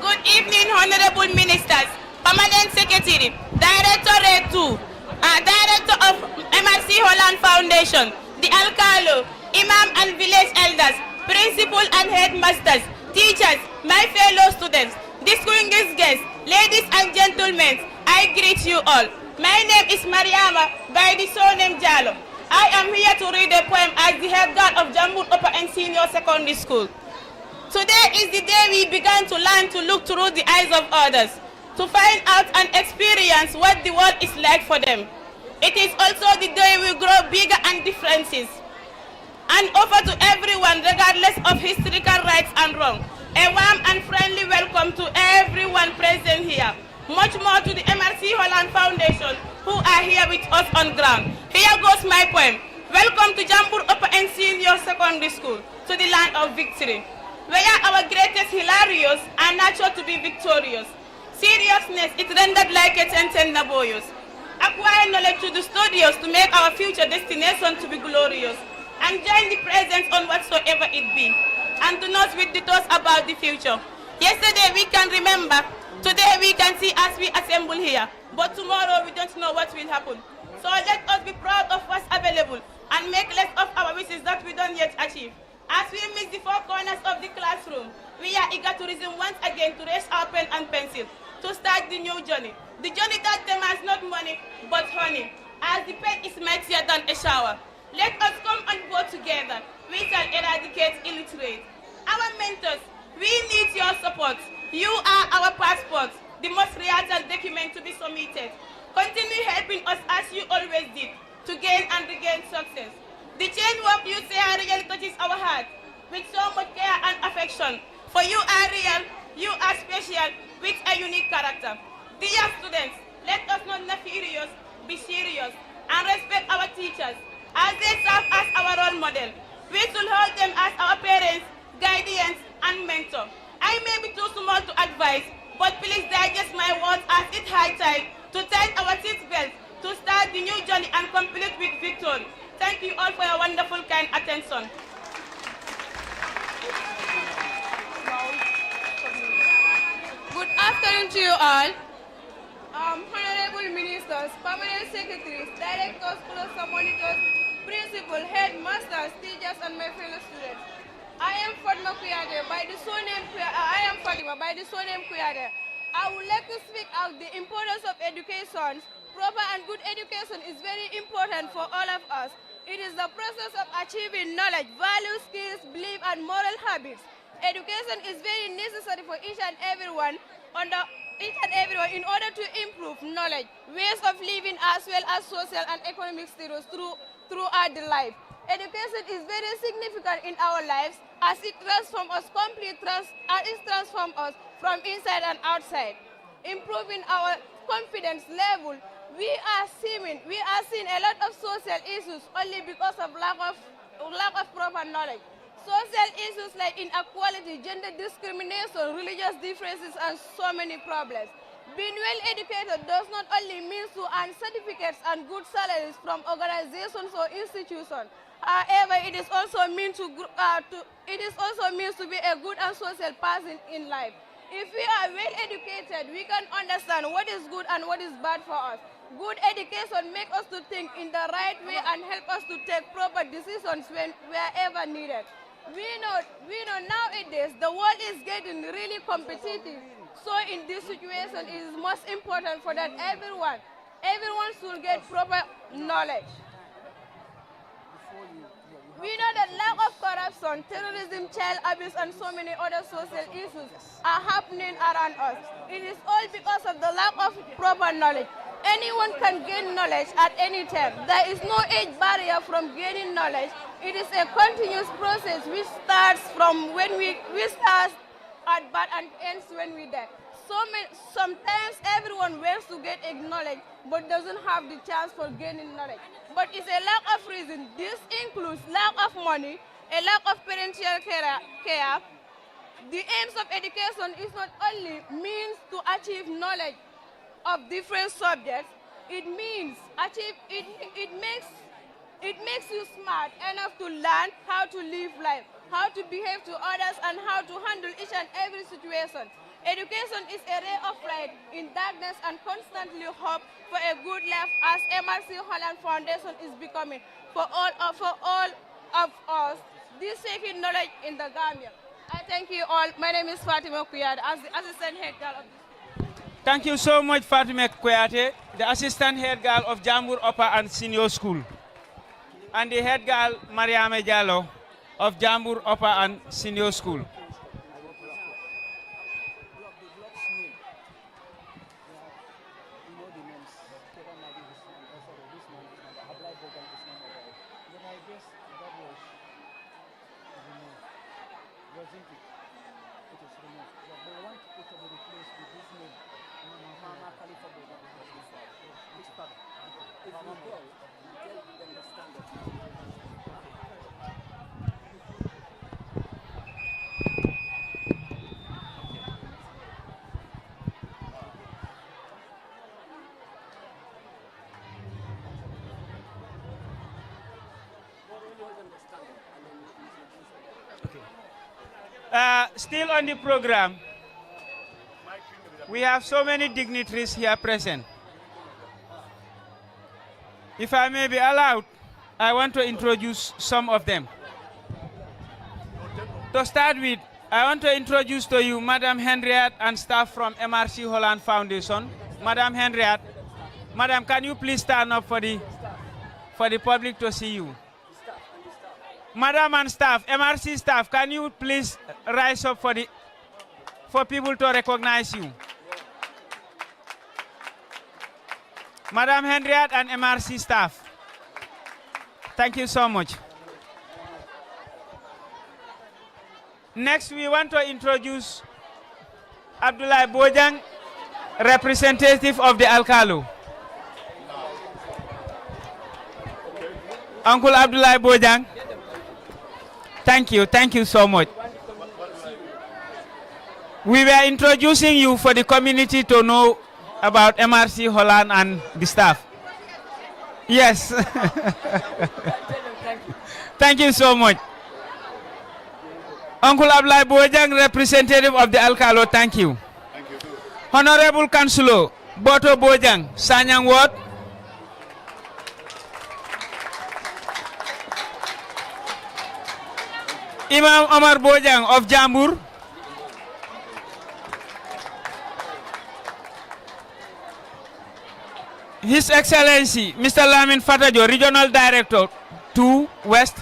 Good evening, honorable ministers, permanent secretary, directorate two, director of M R C Holland Foundation, the alkalo, imam and village elders, principal and headmasters, teachers, my fellow students, distinguished guests, ladies and gentlemen, I greet you all. My name is Mariama by the surname Jalo. I am here to read a poem as the head girl of Jambur Upper and Senior Secondary School. Today is the day we began to learn to look through the eyes of others, to find out and experience what the world is like for them. It is also the day we grow bigger and differences and offer to everyone, regardless of historical rights and wrong, a warm and friendly welcome to everyone present here, much more to the M R C Holland Foundation who are here with us on ground. Here goes my poem. Welcome to Jambur Upper and Senior Secondary School, to the land of victory, where our greatest hilarious are nurtured to be victorious. Seriousness is rendered like a ten ten laboyos. Acquire knowledge to the studious to make our future destination to be glorious. And join the present on whatsoever it be. And do not with the thoughts about the future. Yesterday we can remember, today we can see as we assemble here. But tomorrow we don't know what will happen. So let us be proud of what's available and make less of our wishes that we don't yet achieve. As we meet the four corners of the classroom, we are eager to resume once again to raise our pen and pencil to start the new journey. The journey that demands not money, but honey. As the pen is mightier than a shower, let us come on board together. We shall eradicate illiterate. Our mentors, we need your support. You are our passport, the most reliable document to be submitted. Continue helping us as you always did to gain and regain success. The chain work you share really touches our heart with so much care and affection. For you are real, you are special, with a unique character. Dear students, let us not nefarious, be serious, and respect our teachers as they serve as our role model. We should hold them as our parents, guardians, and mentor. I may be too small to advise, but please digest my words as it high time to tighten our seat belts to start the new journey and complete with victory. Thank you all for your wonderful, kind attention. Good afternoon to you all. Um, honorable ministers, permanent secretaries, directors, cluster monitors, principal, headmasters, teachers, and my fellow students. I am Fatma Kuyate by the surname Kuya-, uh, I am Fatima by the surname Kuyate. I would like to speak out the importance of education. Proper and good education is very important for all of us. It is the process of achieving knowledge, values, skills, belief, and moral habits. Education is very necessary for each and everyone, on the, each and everyone in order to improve knowledge, ways of living, as well as social and economic status through, throughout the life. Education is very significant in our lives as it transforms us complete trans-, as it transforms us from inside and outside, improving our confidence level, We are seeing, we are seeing a lot of social issues only because of lack of, lack of proper knowledge. Social issues like inequality, gender discrimination, religious differences, and so many problems. Being well educated does not only mean to earn certificates and good salaries from organizations or institutions. However, it is also mean to, gr- uh, to it is also means to be a good and social person in life. If we are well educated, we can understand what is good and what is bad for us. Good education makes us to think in the right way and help us to take proper decisions when wherever needed. We know, we know nowadays the world is getting really competitive. So in this situation, it is most important for that everyone, everyone should get proper knowledge. We know that lack of corruption, terrorism, child abuse, and so many other social issues are happening around us. It is all because of the lack of proper knowledge. Anyone can gain knowledge at any time. There is no age barrier from gaining knowledge. It is a continuous process which starts from when we, we start at birth and ends when we die. So many, sometimes everyone wants to get a knowledge but doesn't have the chance for gaining knowledge. But it's a lack of reason. This includes lack of money, a lack of parental care. care. The aims of education is not only means to achieve knowledge of different subjects. It means achieve it, it makes it makes you smart enough to learn how to live life, how to behave to others, and how to handle each and every situation. Education is a ray of light in darkness and constantly hope for a good life as M R C Holland Foundation is becoming for all of, for all of us this seeking knowledge in the Gambia. I thank you all. My name is Fatima Kuyad, as the assistant head girl of this school. Thank you so much, Fatima Kuyate, the assistant head girl of Jambur Upper and Senior School, and the head girl, Mariama Jallo, of Jambur Upper and Senior School. Wasn't it? It is removed. But they want it to be replaced with this name, Mama Khalifa Boga. It's better. If you go, you tell them the standard. Uh, still on the program, we have so many dignitaries here present. If I may be allowed, I want to introduce some of them. To start with, I want to introduce to you Madam Henriette and staff from M R C Holland Foundation. Madam Henriette, Madam, can you please stand up for the, for the public to see you? Madam and staff, M R C staff, can you please rise up for the, for people to recognize you? Madam Henriette and M R C staff, thank you so much. Next, we want to introduce Abdoulaye Bojang, representative of the Alkalo. Uncle Abdoulaye Bojang, thank you, thank you so much. We were introducing you for the community to know about M R C Holland and the staff. Yes. Thank you so much. Uncle Abdoulaye Bojang, representative of the Alkalo, thank you. Honorable Councilor Boto Bojang, Sanyang Ward. Imam Omar Bojang of Jambur. His Excellency, Mister Lamin Fatajo, Regional Director two West.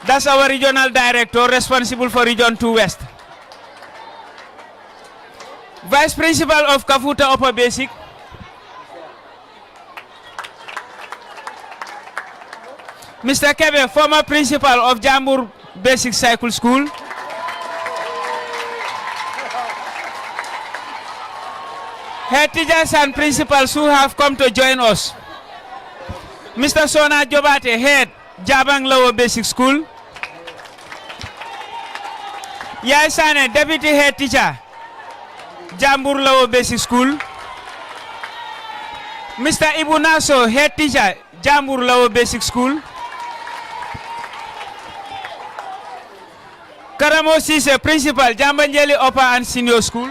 That's our Regional Director responsible for Region two West. Vice Principal of Kafuta Upper Basic. Mister Kebe, former principal of Jambur Basic Cycle School. Head teachers and principals who have come to join us. Mr Sona Jobate, head, Jabang Lower Basic School. Yai Sane, deputy head teacher, Jambur Lower Basic School. Mr Ibu Naso, head teacher, Jambur Lower Basic School. Karamo Sise, principal, Jambanjeli Upper and Senior School.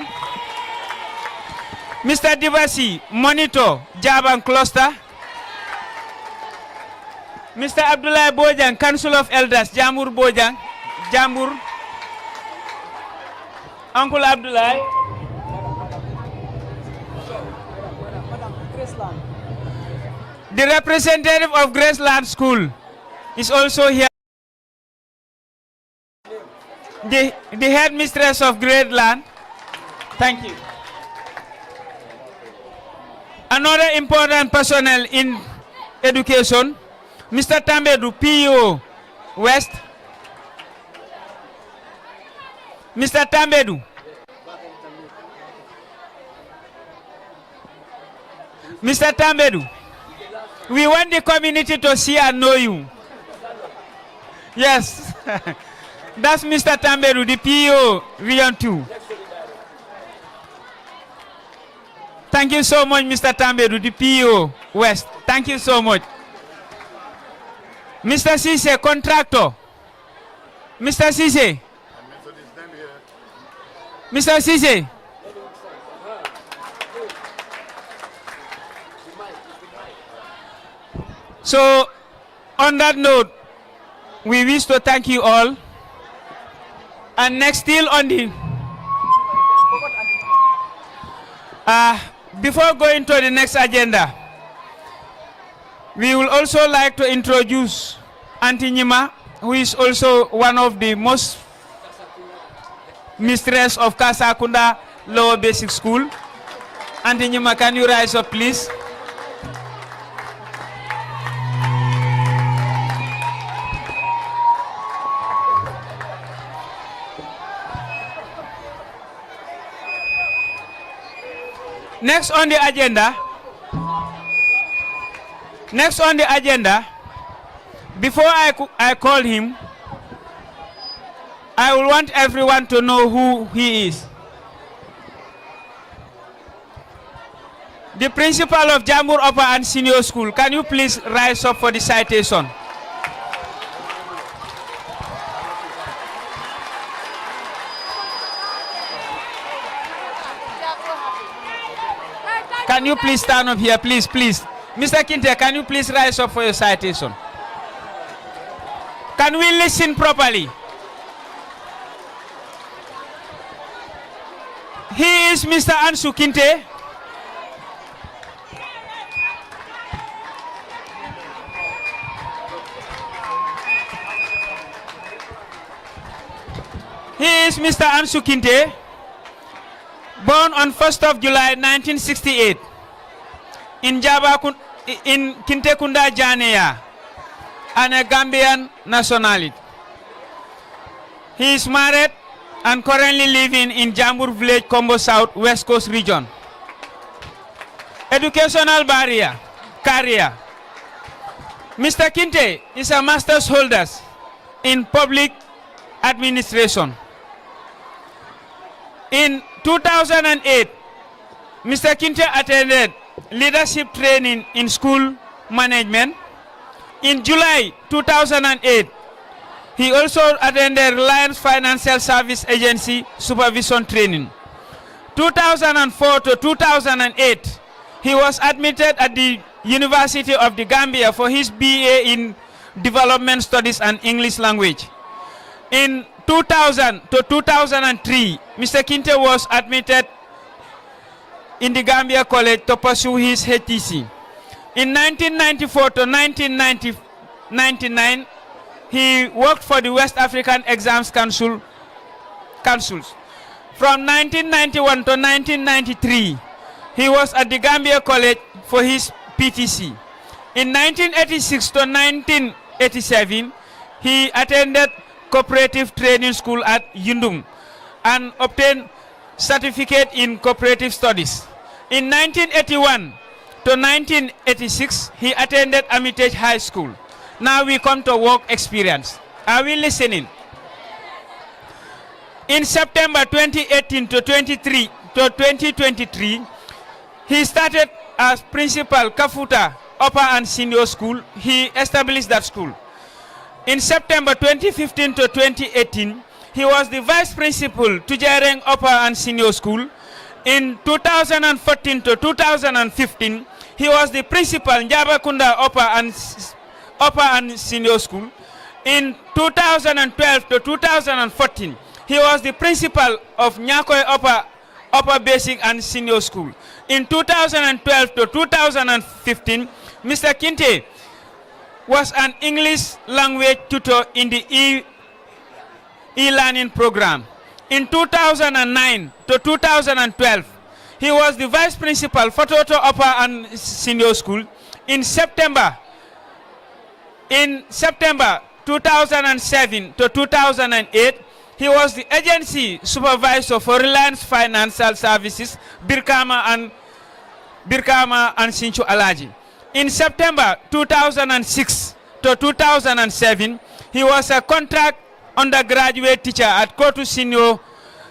Mr Dibasi, monitor, Jabang Cluster. Mr Abdulai Bojang, council of elders, Jambur Bojang, Jambur. Uncle Abdulai. The representative of Graceland School is also here. The headmistress of Graceland. Thank you. Another important personnel in education, Mr Tambedu, P E O West. Mr Tambedu. Mr Tambedu, we want the community to see and know you. Yes. That's Mr Tambedu, the P E O Region two. Thank you so much, Mr Tambedu, the P E O West. Thank you so much. Mr Sise, contractor. Mr Sise. Mr Sise. So, on that note, we wish to thank you all. And next, still on the, uh, before going to the next agenda, we would also like to introduce Auntie Nyima, who is also one of the most mistress of Kasakunda Lower Basic School. Auntie Nyima, can you rise up, please? Next on the agenda, next on the agenda, before I, I call him, I will want everyone to know who he is. The principal of Jambur Upper and Senior School, can you please rise up for the citation? Can you please stand up here, please, please? Mr Kinte, can you please rise up for your citation? Can we listen properly? He is Mr Ansu Kinte. He is Mr Ansu Kinte, born on first of July nineteen sixty-eight in Jaba, in Kintekunda Janeya, and a Gambian nationality. He is married and currently living in Jambur Village, Kombo South, West Coast Region. Educational barrier, career. Mr Kinte is a master's holder in public administration. In two thousand and eight, Mr Kinte attended leadership training in school management. In July two thousand and eight, he also attended Reliance Financial Service Agency supervision training. Two thousand and four to two thousand and eight, he was admitted at the University of the Gambia for his B A in Development Studies and English Language. In two thousand to two thousand and three, Mr Kinte was admitted in the Gambia College to pursue his H T C. In nineteen ninety-four to nineteen ninety, ninety-nine, he worked for the West African Exams Council, councils. From nineteen ninety-one to nineteen ninety-three, he was at the Gambia College for his P T C. In nineteen eighty-six to nineteen eighty-seven, he attended Cooperative Training School at Yundum and obtained certificate in cooperative studies. In nineteen eighty-one to nineteen eighty-six, he attended Armitage High School. Now we come to work experience. Are we listening? In September twenty eighteen to twenty-three to twenty twenty-three, he started as principal Kafuta Upper and Senior School. He established that school. In September twenty fifteen to twenty eighteen, he was the vice principal to Jereng Upper and Senior School. In two thousand and fourteen to two thousand and fifteen, he was the principal Njabakunda Upper and, Upper and Senior School. In two thousand and twelve to two thousand and fourteen, he was the principal of Nyakoi Upper, Upper Basic and Senior School. In two thousand and twelve to two thousand and fifteen, Mister Kinte was an English language tutor in the e e-learning program. In two thousand and nine to two thousand and twelve, he was the vice principal for Toto Upper and Senior School. In September, in September two thousand and seven to two thousand and eight, he was the agency supervisor for Reliance Financial Services, Birkama and Birkama and Sinchu Alaji. In September two thousand and six to two thousand and seven, he was a contract undergraduate teacher at Kotu Senior,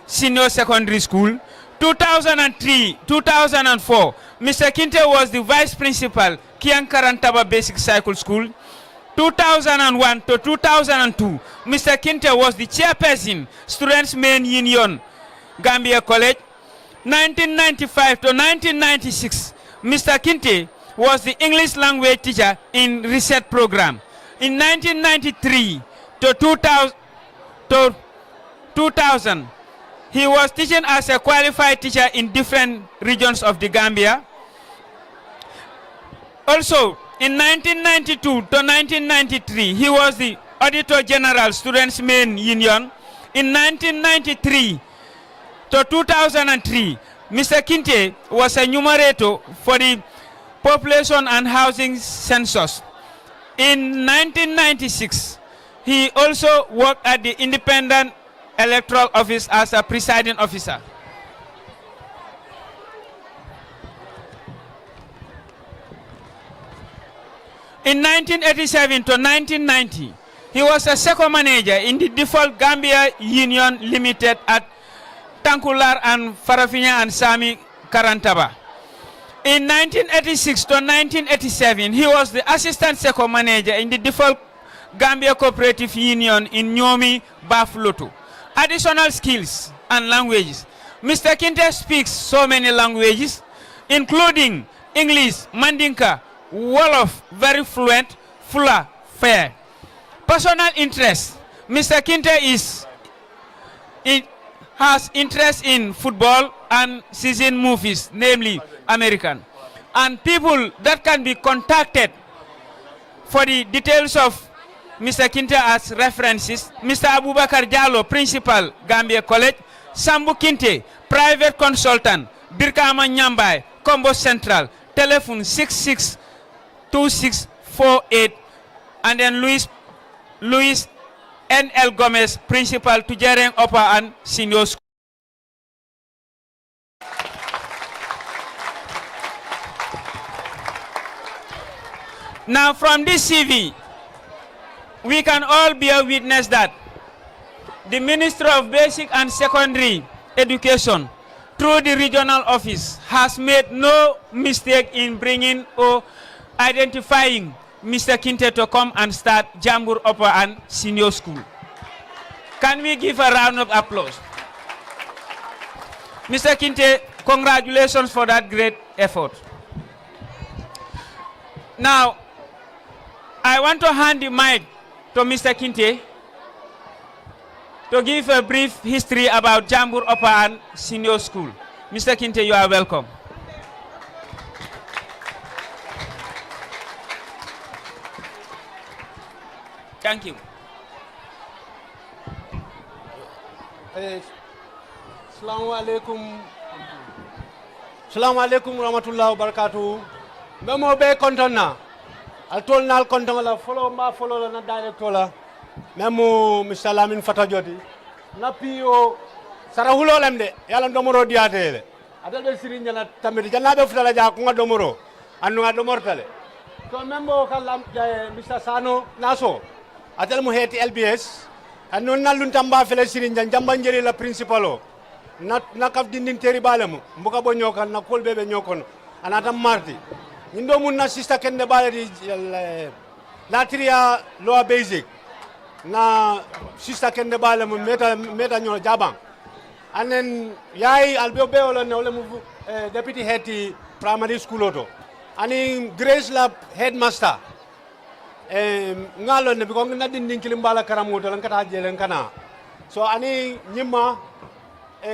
Senior Secondary School. Two thousand and three, two thousand and four, Mister Kinte was the vice principal, Kiang Karantaba Basic Cycle School. Two thousand and one to two thousand and two, Mister Kinte was the chairperson, Students' Main Union, Gambia College. Nineteen ninety-five to nineteen ninety-six, Mister Kinte was the English language teacher in research program. In nineteen ninety-three to two thousand, to two thousand, he was teaching as a qualified teacher in different regions of the Gambia. Also, in nineteen ninety-two to nineteen ninety-three, he was the Auditor General, Students' Main Union. In nineteen ninety-three to two thousand and three, Mister Kinte was a numerator for the Population and Housing Census. In nineteen ninety-six, he also worked at the Independent Electoral Office as a presiding officer. In nineteen eighty-seven to nineteen ninety, he was a second manager in the default Gambia Union Limited at Tankular and Farafinya and Sami Karantaba. In nineteen eighty-six to nineteen eighty-seven, he was the assistant second manager in the default Gambia Cooperative Union in Nyomi, Bafloto. Additional skills and languages. Mister Kinte speaks so many languages, including English, Mandinka, Wolof, very fluent, Fula, fair. Personal interest. Mister Kinte is It has interest in football and season movies, namely American, and people that can be contacted for the details of Mister Kinte as references: Mister Abubakar Jallo, principal, Gambia College; Sambu Kinte, private consultant, Birkama Nyambai, Kombo Central, telephone six six two six four eight, and then Luis Luis N L Gomez, principal, Tujereng Upper and Senior School. Now, from this C V, we can all bear witness that the Ministry of Basic and Secondary Education, through the regional office, has made no mistake in bringing or identifying Mister Kinte to come and start Jambur Upper and Senior School. Can we give a round of applause? Mister Kinte, congratulations for that great effort. Now, I want to hand the mic to Mister Kinte to give a brief history about Jambur Upper and Senior School. Mister Kinte, you are welcome. Thank you. Eh, Salaamu aleykum. Salaamu aleykum warahmatullahi wabarakatuhu. Mbe moo bee kontoŋ na. Ali toolu naalu kontoŋ la foloo, mbe a foloo la na director la, mbe mu Mister Lamin Fatajo ti. Na P O, sara huloo lem de, ye a loŋ domoroo diyaata ye le. Ate be siriŋ ñana tamiti janna be futa la jaa kuŋa domoro. Annu a domorta le. To meŋ bo ka lam jaye mista sano naso. Ate le mu heeti lbs. Annu na luntamba fele siriŋ jan jambanjeli la principalo. Na na kaf dindin teri bale mu mbuka bo ñoo kaŋ na kuwolu be be ñoo kono. A naata marti. Ñiŋ do mu na sista kende bale di. Laatiriya lowa basic na sista kende baa le mu meta meta ñoo jabaŋ. Anen yaayi ali be be wo le ne wo le mu deputy head ti primary school to. Ani grace la headmaster. Ŋa loŋ ne biko na dindiŋ kiliŋ baa la karamoo to le n ka taa jee le n ka naa. So ani ñimma.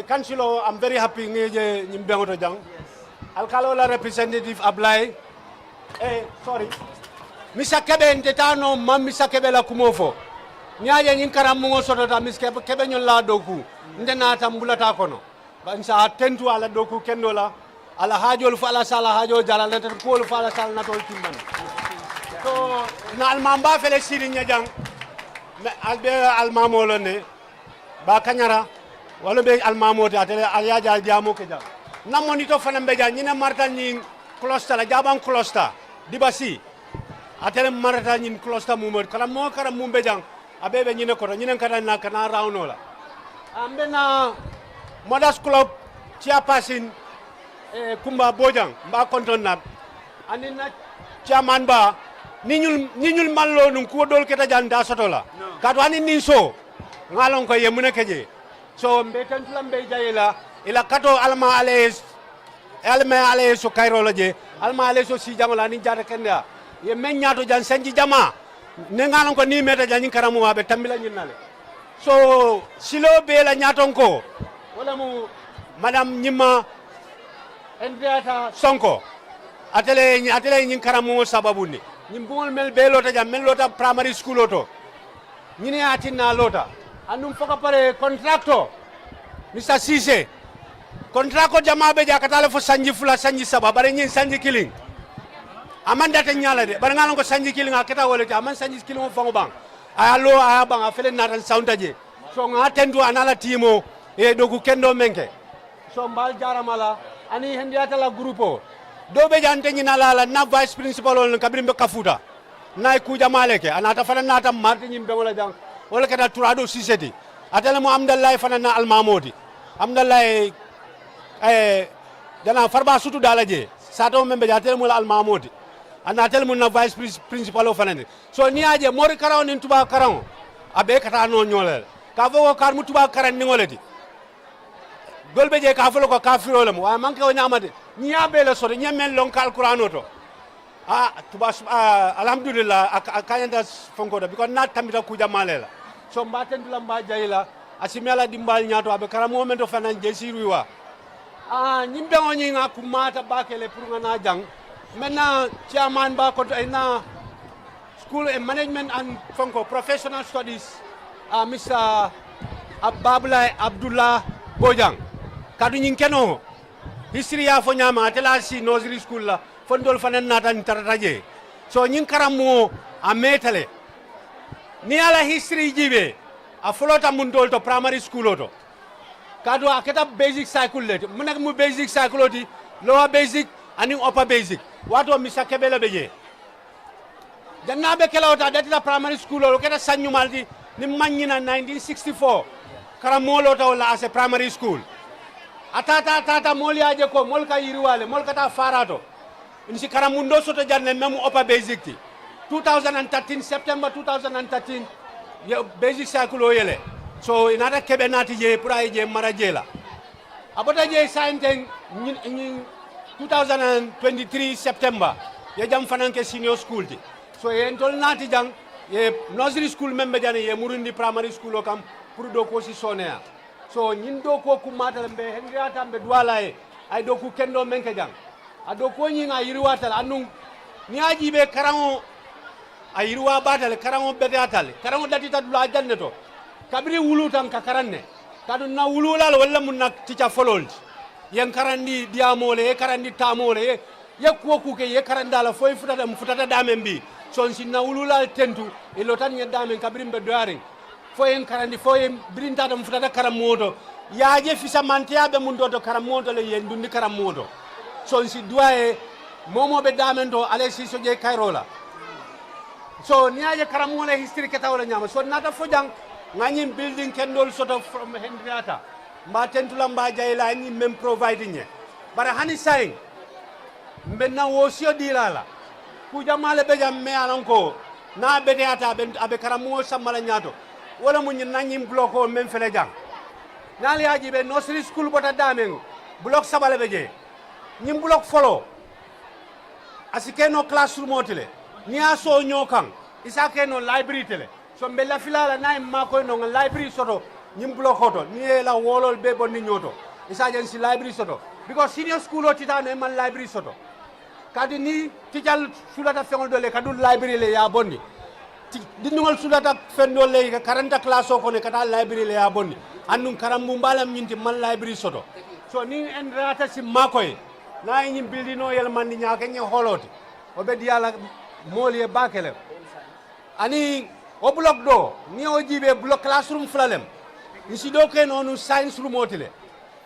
Kansilo am very happy ŋa ye je ñiŋ beŋo to jaŋ. Alkalo la representative apply. Sorry. Misa kebe nte taa noo maŋ misa kebe la kumoo fo. Niŋ a ye ñiŋ karambuŋo sotota misa kebe ñoŋ la dooku. Nte naata m bulata a kono. Bari n si a tentu a la dooku kendoo la. A la haajoolu fo a la si a la haajoo jala nata kuwolu fo a la si a la natoolu timmani. So na alimaamu baa fele siiriŋ ña jaŋ. Ali be alimaamoo loŋ ne. Baa kañara walla be alimaamoo ti ate le ali ye a je ali diyaamoo ke jaŋ. N na monito fanaŋ be jaŋ ñiŋ ne marita ñiŋ kulosta la jaabaŋ kulosta. Dibasi. Ate le marita ñiŋ kulosta muumoo ti karaŋ moo karaŋ muŋ be jaŋ. A bee be ñiŋ ne koto ñiŋ ne n ka taa naa ka naa rawunoo la. A mbe naa modas kulob ciyapasin. Kumba boojaŋ mbe a kontoŋ na. Aniŋ na ciyaman baa. Niŋ ñulu maŋ loo nuŋ kuwo doolu keta jaŋ daa soto la. Kaatu aniŋ niŋ soo. Ŋa a loŋ ko i ye muŋ ne ke jee. So mbe tentu la mbe i jayi la. I la katoo alla maŋ alla ye alla maŋ alla ye so kayiroo la jee. Alla maŋ alla ye so siijaŋo la aniŋ jaata kendeyaa. I ye meŋ ñaato jaŋ sanji jamaa. Niŋ ŋa a loŋ ko niŋ i meeta jaŋ ñiŋ karamoo a be tambi la ñiŋ na le. So siloo bee la ñaatonkoo. Wo le mu madame ñimma. Enteyaata sonko. Ate le ye ñiŋ karamoo sababundi. Ñiŋ buŋolu mennu bee loota jaŋ mennu loota paramari sukuuloo to. Ñiŋ ne ye a tinna a loota. Aduŋ fo ka pare kontarakitoo. Mista siisee. Kontarakitoo jamaa be jaa ka taa le fo sanji fula sanji saba bari ñiŋ sanji kiliŋ. A maŋ data ñaa la de bari ŋa a loŋ ko sanji kiliŋ a keta wo le ti a maŋ sanji kiliŋo faŋo baŋ. A ye a loo a ye a baŋ a fele naata n sawunta jee. So ŋa a tentu a naa la tiimoo. Ì ye dooku kendoo meŋ ke. So mbe ali jaarama la. Aniŋ i hendiyaata la gurupoo. Doo be jaa nte ñina la a la n na vayisi pirinsipaloo le kabiriŋ be kafuuta. N na a ye kuu jamaa le ke a naata fanaŋ naata mariti ñiŋ beŋo la jaŋ. Wo le keta turaadoo siisee ti. Ate le mu amudallaayi fanaŋ na alimaamoo ti. Amudallaayi. Janaa faribaa sutu daa la jee. Saatoo meŋ be jee ate le mu la alimaamoo ti. A naata le mu n na vayisi pirinsipaloo fanaŋ ti. So niŋ i ye a je moori karaŋo niŋ tubaabu karaŋo. A bee ka taa noo ñoo le la ka a fo ko kaari mu tubaabu karandiŋo le ti. Doolu be jee ka a fo le ko kaafiroo le mu waaye a maŋ ke wo ñaama de. Ñiŋ ye a bee le soto ñiŋ ye meŋ loŋ ka alikuraanoo to. Haa tubaabu haa alihamudulilaahi a kaañanta. Fonkoo to biko n naa tambita kuu jamaa le la. So mbe a tentu la mbe a jayi la. A si mee a la dimbaalu ñaato a be karamoo meŋ to fanaŋ jee siiruyi waa. Haa ñiŋ beŋo ñiŋ a kummaata baake le puru ŋa naa jaŋ. Mbe naa ciyamaani baa koto i naa. School and management and fonko professional studies. Mista baabulaayi abudulaahi boojaŋ. Kaatu ñiŋ ke noo hisitiri ye a fo ñaameŋ ate le a sii noosiri school la. Fo ntoolu fanaŋ naata n tarata jee. So ñiŋ karammoo a meeta le. Niŋ i ye a la hisitiri jiibee a foloota muntoolu to paramari sukuuloo to. Kaatu a keta besik saakulu le ti muŋ ne mu besik saakuloo ti. Lowa besik aniŋ opa besik. Waatoo mista kebe le be jee. Janniŋ a be ke la wo to a datita paramari sukuuloo le wo keta saŋ ñumaa le ti. Niŋ maŋ ñina nineteen sixty four. Karammoo loota wo le la a se paramari sukuulu. A taata a taata moolu ye a je ko moolu ka yiriwaa le moolu ka taa faaraa to. N si karamundoo soto jaŋ ne meŋ mu opa besik ti. Two thousand and thirteen september two thousand and thirteen. Ye besik saakuloo yele. So i naata kebe naati jee puru a ye jee mara jee la. A bota jee saayiŋ teŋ ñiŋ two thousand and twenty three september. Ye jaŋ fanaŋ ke siniyoo sukuulu ti. So ye ntolu naati jaŋ ye noosiri sukuulu meŋ be jaŋ ne ye murundi paramari sukuuloo kaŋ. Puru dookuwo si sooneyaa. So ñiŋ dookuwo kummaata le mbe hendiyaata mbe duwaa la a ye. A ye dookuu kendoo meŋ ke jaŋ. A dookuwo ñiŋ a yiriwaata le aduŋ niŋ i ye a jiibee karaŋo. A yiriwaa baata le karaŋo beteyaata le karaŋo datita dulaa jaŋ ne to. Kabiriŋ wuluuta n ka karaŋ ne. Kaatu n na wuluulaa le walla mu n na tica foloolu ti. Ye n karandi diyaamoo le ye karandi taamoo le ye. Ye kuwo kuu ke ye karandi a la fo i futata m futata daameŋ bii. So n si n na wuluulaalu tentu. I loota n ye daameŋ kabiriŋ be doyaariŋ. Fo ye n karandi fo ye biriŋ taata m futata karammoo to. Ye a je fisamanteyaa be muntoo to karamuŋo to le ye n dundi karamuŋo to. So n si duwaa ye moo moo be daameŋ to alla ye siiso je kayiroo la. So niŋ ye a je karamuŋo la hisitiri keta wo le ñaama so n naata fo jaŋ. Ŋa ñiŋ bildiŋ kendoolu soto from hendiriyaata. M be a tentu la m be a jayi la a ye ñiŋ meŋ porovayidi n ye. Bari hani saayiŋ m be n na woosiyo dii la a la. Kuu jamaa le be jaŋ m me ye a loŋ ko niŋ a beteyaata a be karamuŋo samba la ñaato. Wo le mu ñiŋ na ñiŋ bulokoo meŋ fele jaŋ. Niŋ ali ye a jiibee noosiri sukulu bota daameŋ. Bulok saba le be jee. Ñiŋ bulok foloo a si ke noo kalasirumoo ti le. Niŋ i ye a soo ñoo kaŋ i si a ke noo layibirii ti le. So m be lafilaa la niŋ a ye m maakoyi noo ŋa layibirii soto. Ñiŋ bulokoo to niŋ i ye i la wooloolu bee bondi ñoo to i si a je n si layibirii soto. Bikosi siniyo sukuuloo ti taa noo i maŋ layibirii soto. Kaatu niŋ tical sulata feŋolu doo le i ka duŋ layibirii le i ye a bondi. Dindiŋolu sulata feŋ doolu le i ka karanta kalaasoo kono i ka taa layibirii le i ye a bondi. Aduŋ karambuŋ baa le mu ñiŋ ti maŋ layibirii soto. So niŋ n raata si maakoyi niŋ a ye ñiŋ bilidinoo yelemandi ñaa ke ñiŋ hooloo ti. Wo be diyaa la moolu ye baake le. Aniŋ wo bulok doo niŋ ye wo jiibee bulok kalaasiruŋ fula le mu. N si doo ke noo nuŋ sayinsi rumoo ti le.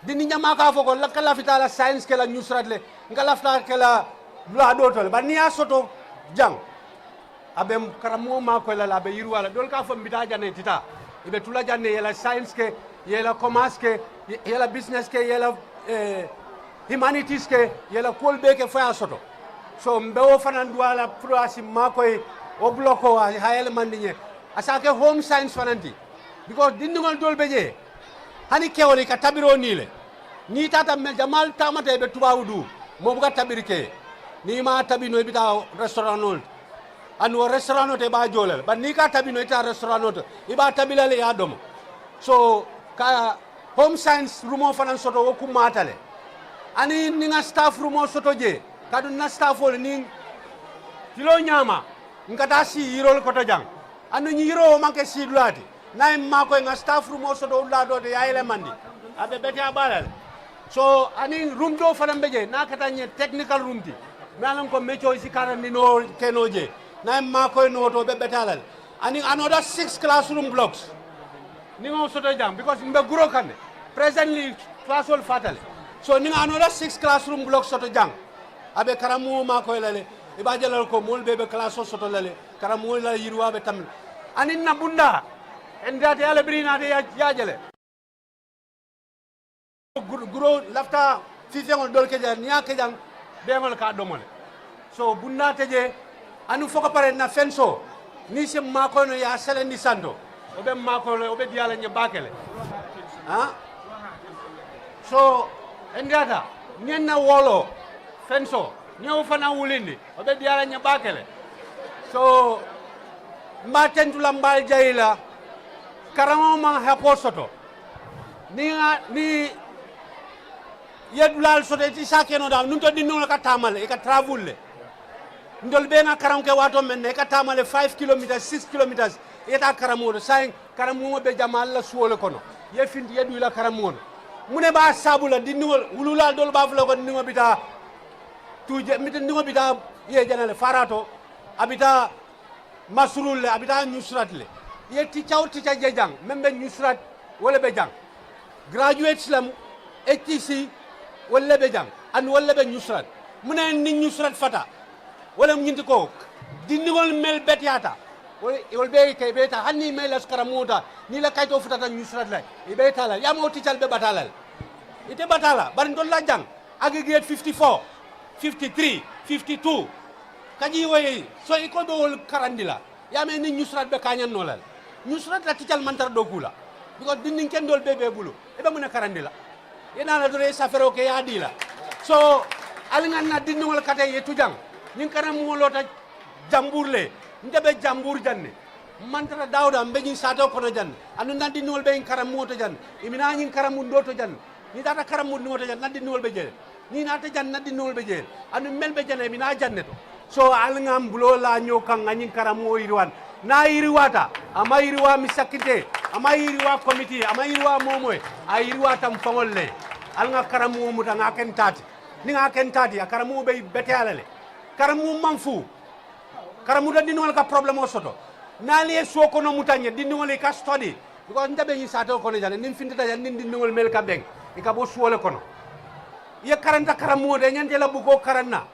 Dindiŋ jamaa ka a fo ko n ka lafita a la sayinsi ke la ñuusirat le. N ka lafita ke la dulaa doo to le bari niŋ i ye a soto jaŋ. A be karamuŋo maakoyi la le a be yiriwaa la doolu ka a fo mbitaa jaŋ ne i titaa. I be tula jaŋ ne i ye i la sayinsi ke i ye i la komaasi ke i ye i la bisinesi ke i ye i la himanitisi ke i ye i la kuwolu bee ke fo i ye a soto. So mbe wo fanaŋ duwaa la puru a si maakoyi wo bulokoo a ye a yelemandi ñe. A si a ke hoomu sayinsi fanaŋ ti. Bikosi dindiŋolu doolu be jee hani kewolu i ka tabiroo nii le. Niŋ i taata mel jamaalu taamata i be tubaabu duu moo buka tabiri ke. Niŋ i maŋ a tabi noo i bi taa resitoraŋolu to. Aduŋ wo resitoraŋo to i be a joo la le bari niŋ i ka a tabi noo i taa resitoraŋo to i be a tabi la le i ye a domo. So ka hoomu sayinsi rumoo fanaŋ soto wo kummaata le. Aniŋ niŋ ŋa sitaafu rumoo soto jee kaatu n na sitaafoolu niŋ tiloo ñaama. N ka taa sii yiroolu koto jaŋ. Aduŋ ñiŋ yiroo wo maŋ ke sii dulaa ti. Niŋ a ye m maakoyi ŋa sitaafu rumoo soto wululaa doo to i ye a yelemandi. A be beteyaa baa la le. So aniŋ rumu doo fanaŋ be jee niŋ a ka taa ñiŋ tekinikali rumu ti. Niŋ a loŋ ko mecoo i si karandi noo ke noo jee. Niŋ a ye m maakoyi noo to wo be beteyaa la le. Aniŋ anooda sikisi kalaasirumu bulokisi. Niŋ ŋa wo soto jaŋ bikosi m be guroo kaŋ ne. Peresentili kalaasoolu faata le. So niŋ ŋa anooda sikisi kalaasirumu bulokisi soto jaŋ. A be karamuŋo maakoyi la le. I be a je la le ko moolu bee be kalaasoo soto la le. Karamuŋo la yiriwaa be tambi la. Aniŋ n na bundaa. N daata ye a le biriŋ i naata i ye a je le. Guroo lafita fiifeŋolu doolu ke jaŋ niŋ i ye a ke jaŋ. Beeŋolu ka a domo le. So bundaa te jee. Aduŋ fo ka pare n na fensoo niŋ i si m maakoyi noo i ye a selendi santo. Wo be m maakoyi le wo be diyaa la n ye baake le. Haa. So n diyaata n ye n na wooloo fensoo n ye wo fanaa wulindi. Wo be diyaa la n ye baake le. So m be a tentu la m be ali jayi la. Karaŋo maŋ hapoo soto. Niŋ ŋa niŋ i ye dulaalu soto i si a ke noo daama nuŋ to dindiŋolu ka taama le i ka taraawulu le. Ntolu bee na karaŋo ke waatoo meŋ na i ka taama le fayifu kilomitas sikisi kilomitas. I ye taa karamuŋo to saayiŋ karamuŋo be jamaa le la suwo le kono. I ye finti i ye duŋ i la karamuŋo to. Muŋ ne be a saabu la dindiŋolu wuluulaalu doolu be a fo la ko dindiŋo bi taa tuuje dindiŋo bi taa i ye jana le faaraato. A bi taa masuruulu le a bi taa ñuusirat le. I ye tica wo tica je jaŋ meŋ be ñuusirat wo le be jaŋ. Garaajuweti le mu. Etisi wolu le be jaŋ. Aduŋ wolu le be ñuusirat. Muŋ ne ye n niŋ ñuusirat fata? Wo le mu ñiŋ ti ko dindiŋolu mennu beteyaata wolu be i ka i be i taa hani niŋ i maŋ i la karamuŋo taa niŋ i la kayitoo futata ñuusirat la. I be i taa la le i ye a moo ticalu be bataa la le. Ite bataa la bari ntolu la jaŋ. Agirigireti fifiti foo fifiti tirii fifiti tuu. Ka jii wo ye so i ko be wolu karandi la. I ye a meŋ niŋ ñuusirat be kaañaŋ noo la le. Ñuusirat la ticalu maŋ tara dookuu la. Bikosi dindiŋ kendoolu bee be i bulu i be muŋ ne karandi la. I ye naa la doroŋ i ye safeeroo ke i ye a dii la. So ali ŋa n na dindiŋolu kata i ye tu jaŋ. Ñiŋ karamuŋo loota jambuuri le. Nte be jambuuri jaŋ ne. M maŋ tara daawuda m be ñiŋ saatoo kono jaŋ ne. Aduŋ n na dindiŋolu be ñiŋ karamuŋo to jaŋ ne. I bi naa ñiŋ karamuŋ doo to jaŋ ne. Niŋ i taata karamuŋ diŋo to jaŋ n na dindiŋolu be jee le. Niŋ i naata jaŋ n na dindiŋolu be jee le. Aduŋ mennu be jaŋ ne i bi naa jaŋ ne to. So ali ŋa m buloo laa ñoo kaŋ ŋa ñiŋ karamuŋo yiriwandi. Niŋ a yiriwaata a maŋ yiriwaa misakitee, a maŋ yiriwaa komitee, a maŋ yiriwaa moo wo moo ye. A yiriwaata m faŋolu le ye. Ali ŋa karamuŋo muta ŋa a ke n taa ti. Niŋ ŋa a ke n taa ti a karamuŋo be beteyaa la le. Karamuŋo maŋ fuu. Karamuta dindiŋolu ka porobulemoo soto. Niŋ ali ye suo kono muta n ye dindiŋolu i ka sitodi. Because nte be ñiŋ saatoo kono jaŋ ne niŋ fintita jaŋ niŋ dindiŋolu melu ka beŋ, i ka bo suwo le kono. I ye karanta karambuŋo to i ñanta i la bukoo karaŋ na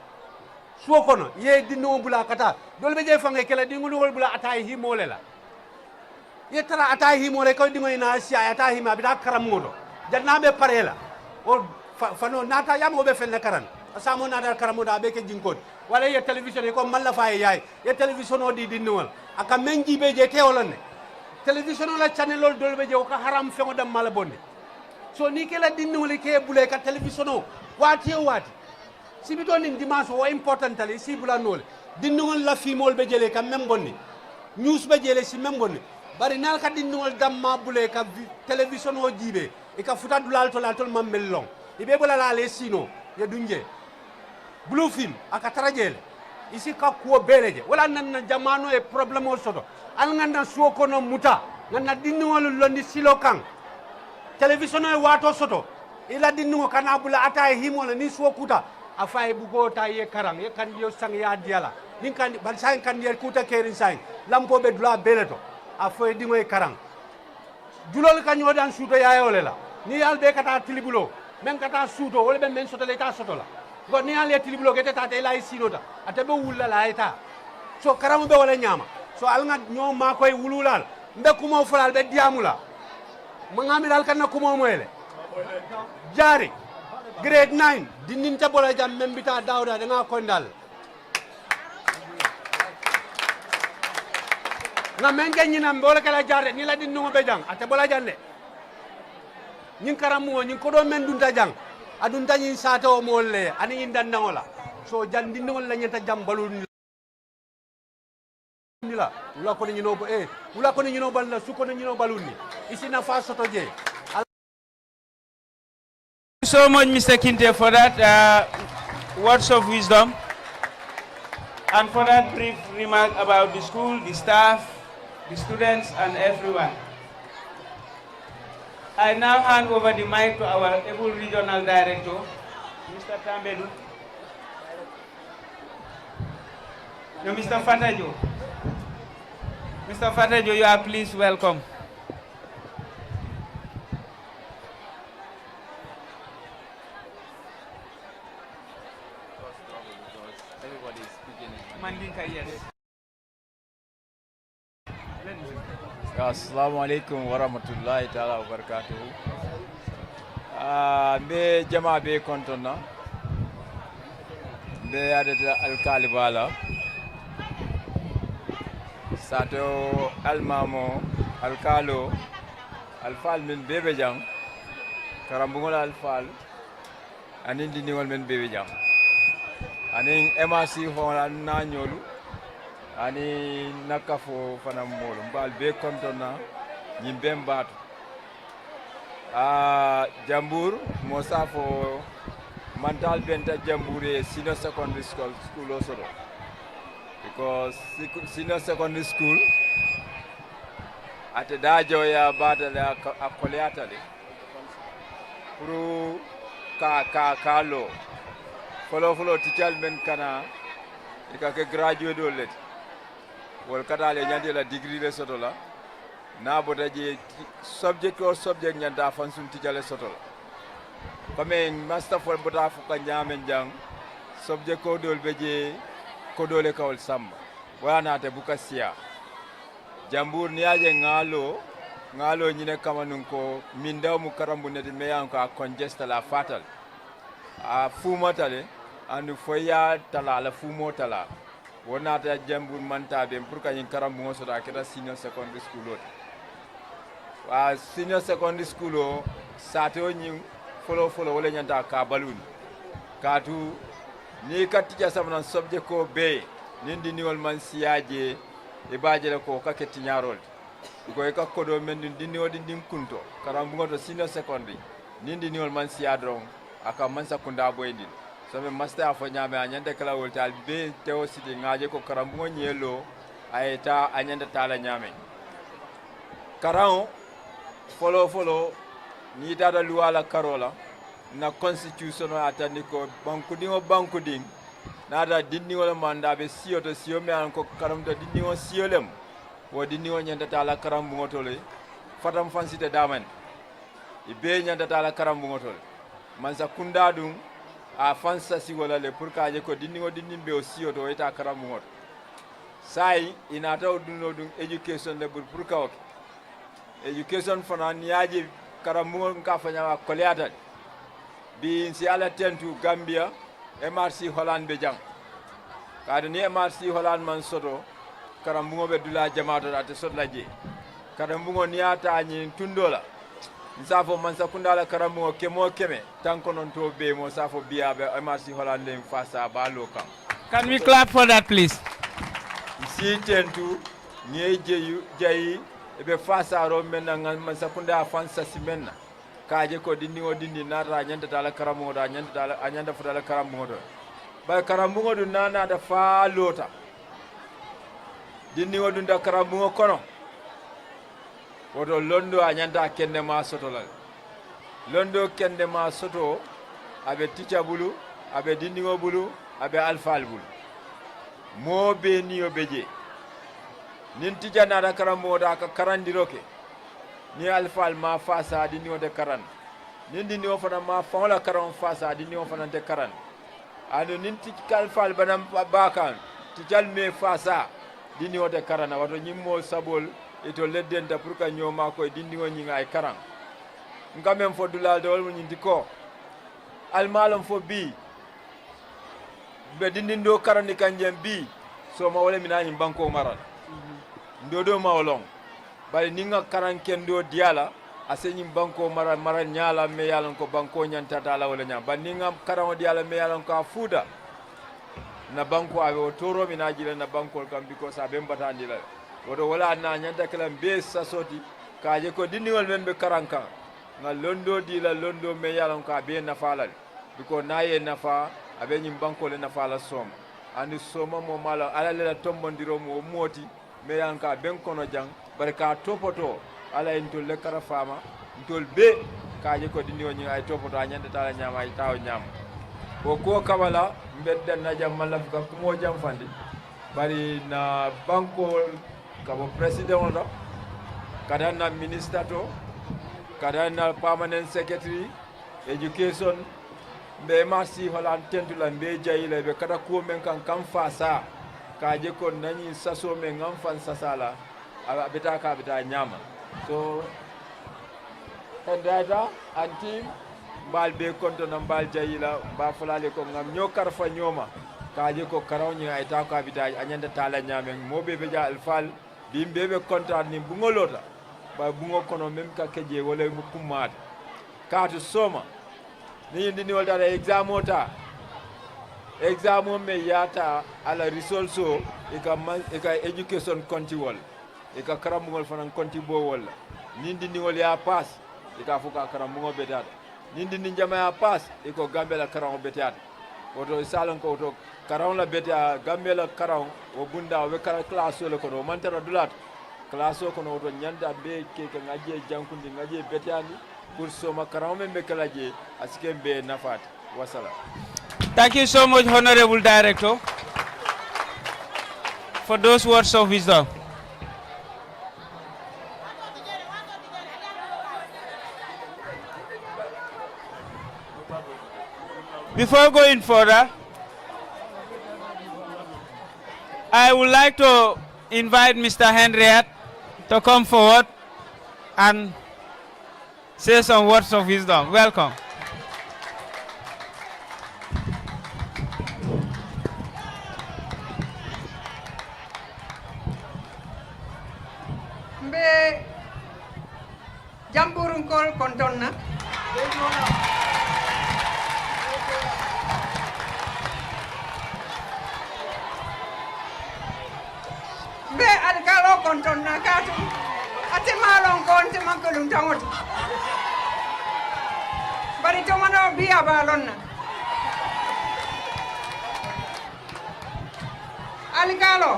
suwo kono, i ye dindiŋo bula a ka taa. Doolu be jee faŋ ye ke la dindiŋolu bula a taa i himoo le la. I ye tara a taa i himoo la i ka dindiŋo i naa siyaa i ye a taa i himoo a be taa karambuŋo to. Jaŋ naa be paree la wo fanoo naata yaamoo be feŋ ne karaŋ. A saamoo naata karambuŋo to a be ke jinkoo ti. Walla i ye telewisonoo i ko maŋ lafaa ye yaayi i ye telewisonoo dii dindiŋo la. A ka meŋ jiibee jee tewo loŋ ne. Telewisonoo la caneloolu doolu be jee wo ka haramu feŋo dammaa le bondi. So niŋ i ke i la dindiŋolu i ka i bula i ka telewisonoo waati ye waati. Sibitoo niŋ dimaasoo wo importanta le i si i bula noo le. Dindiŋolu la fiimoolu be jee le i ka meŋ bondi. Ñuusu be jee le i si meŋ bondi. Bari niŋ ali ka dindiŋolu dammaa bula i ka telewisonoo jiibee i ka futa dulaalu to le alitolu maŋ melu loŋ. I be i bula la ali ye siinoo i ye duŋ jee. Buluufiŋ a ka tara jee le. I si ka kuwo bee le je wo le a naŋ na jamaanoo ye porobulemoo soto. Ali ŋa na suwo kono muta ŋa na dindiŋolu londi siloo kaŋ. Telewisonoo ye waatoo soto i la dindiŋo ka naa bula a taa ye himoo la niŋ suwo kuta. A fo a ye bukoo taa i ye karaŋ i ye kandiyo saŋ i ye a dii a la. Niŋ kandi bari saayiŋ kandiyo kuta keeriŋ saayiŋ. Lampoo be dulaa bee le to a fo i diŋo ye karaŋ. Juloolu ka ñoo daŋ suuto yaayoo le la. Niŋ i ye ali bee ka taa tilibuloo meŋ ka taa suutoo wo le be meŋ soto la i taa soto la. Bari niŋ i ye ali ye tilibuloo ke ite taata i la i siinoo ta ate be wulu la le a ye taa. So karaŋo be wo le ñaama. So ali ŋa ñoo maakoyi wuluwulaa la. Mbe kumoo fo la ali be diyaamu la. Maŋaamira ali ka na kumoo moyi le. Jaari grade nayi dindiŋ te bo la jaŋ meŋ bi taa daawuda de ŋa a kondi ali. Ŋa meŋ ke ñiŋ na mbe wo le ke la jaari de niŋ i la dindiŋo be jaŋ a te bo la jaŋ de. Ñiŋ karambuŋo ñiŋ kodoo meŋ dunta jaŋ a dunta ñiŋ saatewo moolu le ye aniŋ ñiŋ dandaŋo la. So jaŋ dindiŋolu la ñanta jaŋ baluundi la. Wula kono ñinoo ba ee wula kono ñinoo baluundi la suu kono ñinoo baluundi. I si nafaa soto jee. So much, Mister Kinte, for that uh, words of wisdom and for that brief remark about the school, the staff, the students, and everyone. I now hand over the mic to our able regional director, Mister Tambedu. No, Mister Fatajo. Mister Fatajo, you are please welcome. Mandinka, yes. Assalaamu aleykum warahmatullahi taala wabarakaatuhu. Mbe jamaa bee kontoŋ na. Mbe yaadata alkaali baa la. Saato alimaamoo alkaaloo alifaalu meŋ bee be jaŋ. Karambuŋo la alifaalu aniŋ dindiŋolu mennu bee be jaŋ aniŋ emasi hoŋolu aniŋ naañoolu aniŋ n na kafoo fanaŋ moolu m be ali bee kontoŋ na. Ñiŋ bee m baatu. Aa jambuur moo se a fo mantaalu benta jambuur ye senior secondary school schooloo soto. Because senior secondary school ate daajooyaa baata le a koleyaata le. Puru ka ka ka loo foloo foloo ticcaalu meŋ kana i ka ke garaajuwee doolu le ti. Wolu ka taa le i ñanta i la digirii le soto la. Niŋ a bota jee sobjekiti wo sobjekiti ñanta a fansuŋ ticca le soto la. Komi masita fo bota a fo ka ñaameŋ jaŋ. Sobjekoo doolu be jee kodoo le ka wolu samba. Wo ye a naata buka siyaa. Jambuuri niŋ i ye a je ŋa a loo ŋa a loo ñiŋ ne kamma nuŋ ko mindawo mu karambuŋ ne ti meŋ ye a loŋ ko a konjesita le a faata le. A fuumata le aduŋ fo i ye a talaa a la fuumoo talaa. Wo naata jambuuri maŋ taa beŋ puru ka ñiŋ karambuŋo soto a keta senior secondary schooloo ti. Senior secondary schooloo saatoo ñiŋ foloo foloo wo le ñanta a ka a baluundi. Kaatu niŋ i ka ticca saba naŋ sobjekoo bee niŋ dindiŋolu maŋ siyaa jee i be a je le ko wo ka ke tiñaaroo le ti. Biko i ka kodoo meŋ duŋ dindiŋo dindiŋ kunto karambuŋo to senior secondary niŋ dindiŋolu maŋ siyaa doroŋ a ka mansa kundaa boyindi le. Soomeŋ masita ye a fo ñaameŋ a ñanta ke la wo le ti ali bee tewo siti ŋa a je ko karambuŋo ñee loo a ye taa a ñanta taa la ñaameŋ. Karaŋo foloo foloo niŋ i taata luwaa la karoo la n na konsitiusonoo ye a tandi ko bankudiŋ wo bankudiŋ niŋ a tara dindiŋo le maŋ daa be siyo to siyo meŋ ye a loŋ ko karamuta dindiŋo siyo le mu. Wo dindiŋo ñanta taa la karambuŋo to le. pataŋ faŋ si te daamaŋ. I bee ñanta taa la karambuŋo to le. Mansa kundaa duŋ a faŋ sasi wo la le puru ka a je ko dindiŋo dindiŋ be wo siyo to wo ye taa karambuŋo to. Saayiŋ i naata wo duŋ wo duŋ ejukesiyoŋ le bulu puru ka wo ke. Ejukesiyoŋ fanaa niŋ i ye a je karambuŋo n ka a fo ñaama a koleyaata le. Bii n si alla tentu gambiya, mrc holand be jaŋ. Kaatu niŋ mrc holand maŋ soto karambuŋo be dulaa jamaa to a te soto la jee. Karambuŋo niŋ i ye a taa ñiŋ tundoo la, n si a fo mansa kundaa la karambuŋo keme wo keme taŋ konontoo bee moo si a fo biyaa be mrc holand le faasaa baa loo kaŋ. Can we clap for that please? N si i tentu ŋa i jeyi jayi i be faasaaroo meŋ na ŋa mansa kundaa faŋ sasi meŋ na. Ka a je ko dindiŋo dindiŋ naata a ñanta taa la karambuŋo to a ñanta taa la a ñanta futa la karambuŋo to. Bari karambuŋo duŋ niŋ a naata faa loota dindiŋo dunta karambuŋo kono. Wo to londoo a ñanta a kendemaa soto la le. Londoo kendemaa soto a be tica bulu, a be dindiŋo bulu, a be alifaalu bulu. Moo bee niyo be jee. Niŋ tica naata karambuŋo to a ka karandiroo ke. Niŋ alifaalu maŋ a faasaa dindiŋo te karaŋ na. Niŋ dindiŋo fanaŋ maŋ a faŋo la karaŋo faasaa dindiŋo fanaŋ te karaŋ na. Aduŋ niŋ ti alifaalu banaŋ baa kaŋ, ticalu maŋ i faasaa dindiŋo te karaŋ na. Wo to ñiŋ moo saboolu itolu le denta puru ka ñoo maakoyi dindiŋo ñiŋ a ye karaŋ. N ka meŋ fo dulaa le to wo le mu ñiŋ ti ko, ali maŋ a loŋ fo bii, be dindiŋ doo karandi kaŋ jeŋ bii, sooma wo le mi naa ñiŋ bankoo mara la. N doo doo maŋ wo loŋ. Bari niŋ ŋa karaŋ kendoo dii a la, a si ñiŋ bankoo mara mara ñaa la meŋ ye a loŋ ko bankoo ñanta taa la wo le ñaama bari niŋ ŋa karaŋo dii a la meŋ ye a loŋ ko a fuuta. N na bankoo a be wo tooroo mi naa jii la n na bankoolu kaŋ bikoo si a be m bataandi la le. Wo to wo le a naa ñanta ke la m bee sasoo ti, ka a je ko dindiŋolu meŋ be karaŋ kaŋ, ŋa londoo dii la londoo meŋ ye a loŋ ko a bee nafaa la le. Biko niŋ a ye i nafaa, a be ñiŋ bankoo le nafaa la sooma. Aniŋ sooma moo maa loŋ alla le la tombondiroo mu wo moo ti meŋ ye a loŋ ko a be n kono jaŋ. Bari ka a toopotoo alla ye ntolu le karafa a ma. Ntolu bee ka a je ko dindiŋo ñiŋ a ye toopotoo a ñanta taa la ñaama a ye taa wo ñaama. Wo kuwo kamma la, m be daŋ na jaŋ maŋ lafi ka kumoo jaŋ fandi. Bari n na bankoo ka bo peresideŋo la, ka daŋ na minisita to, ka daŋ na pamaneŋ seketiri, ejukesiyoŋ. Mbe m r c holan tentu la mbe jayi la i be kata kuwo meŋ kaŋ kaŋ faasaa, ka a je ko n na ñiŋ sasoo meŋ ŋa m faŋ sasaa la. A be taa ka a be taa ñaama. So, hendayita anti, mbe ali bee konto na mbe ali jayi la mbe a fo la ali ko ŋa m ñoo karafa ñoo ma. Ka a je ko karaŋo ñiŋ a ye taa ko a be taa a ñanta taa la ñaameŋ moo bee be jaa alifaalu. Bii mbe be kontaani niŋ buŋo loota, bari buŋo kono meŋ ka ke jee wo le mu kummaa ti. Kaatu sooma, niŋ ñiŋ dindiŋolu taata egizaamoo taa, egizaamoo meŋ ye a taa a la risolisoo, i ka maŋ i ka ejukesiyoŋ konti wo le la, i ka karambuŋolu fanaŋ konti boo wo le la. Niŋ dindiŋolu ye a paasi, i ka a fo ko a karambuŋo beteyaata. Niŋ dindiŋ jamaa ye a paasi, i ko gambiya la karaŋo beteyaata. Wo to i si a loŋ ko wo to, karaŋo la beteyaa gambiya la karaŋo, wo bundaa wo be kara kalaasoo le kono wo maŋ tara dulaa to. Kalaasoo kono wo to ñanta mbe ke ka ŋa jee jankundi ŋa jee beteyandi, puru sooma karaŋo meŋ be ke la jee, a si ke mbe nafaa ti. Wasalaam. Thank you so much honorable director, for those words of wisdom. Before going further, I would like to invite Mister Henriette to come forward and say some words of wisdom. Welcome. Mbe jambuurunkoolu kontoŋ na. Mbe alikaaloo kontoŋ na kaatu, ate maa loŋ ko nte maŋ ke luntaŋo ti. Bari tomanoo bii a be a loŋ na. Alikaaloo,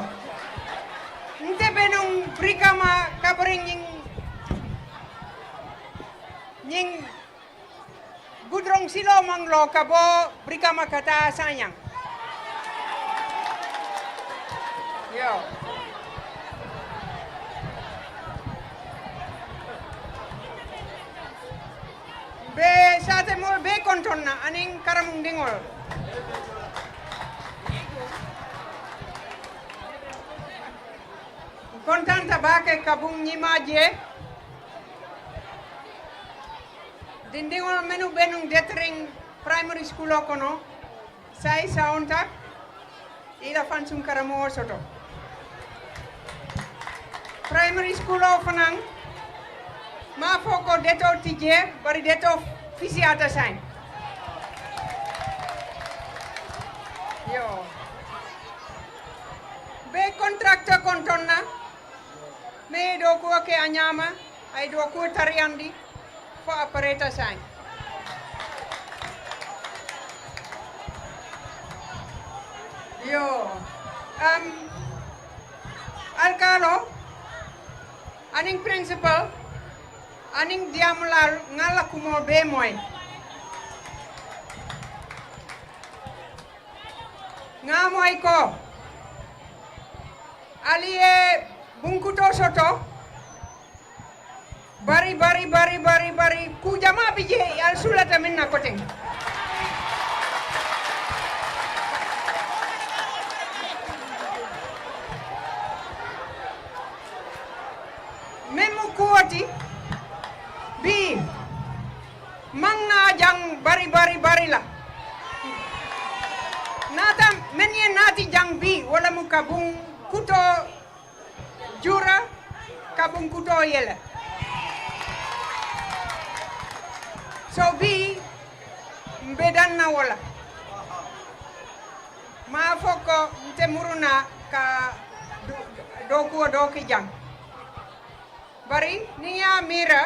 nte be nuŋ birikama kabiriŋ ñiŋ ñiŋ guduroŋ siloo maŋ loo ka bo birikama ka taa saañaŋ. Iyoo. Kontoŋ na aniŋ karamuŋ diŋol. Kontanta baake ka buŋ ñimaa jee dindiŋol mennu be nuŋ detiriŋ primary school o kono. Saayiŋ sawunta i la fansuŋ karamoo soto. Primary school o fanaa maa fo ko detoo ti jee bari detoo fisiyaata saayiŋ. Yoo, be kontarakita kontoŋ na mee ye dookuwo ke a ñaama a ye dookuwo tariyandi. Fo a pareeta saayiŋ. Yoo, alikaaloo aniŋ pirinsipal aniŋ diyaamulaalu ŋa a la kumoo bee moyi. Ŋa a moyi ko ali ye bunkutoo soto. Bari bari bari bari bari kuu jamaa bi jee ali sulata meŋ na koteŋ. Meŋ mu kuwo ti bii maŋ naa jaŋ bari bari bari la. Naata meŋ ye naati jaŋ bii wo le mu ka buŋ kutoo juura ka bunkutoo yele. So bii mbe daŋ na wo la. Maa fo ko nte muru na ka dookuwo doo ke jaŋ. Bari niŋ ye a miira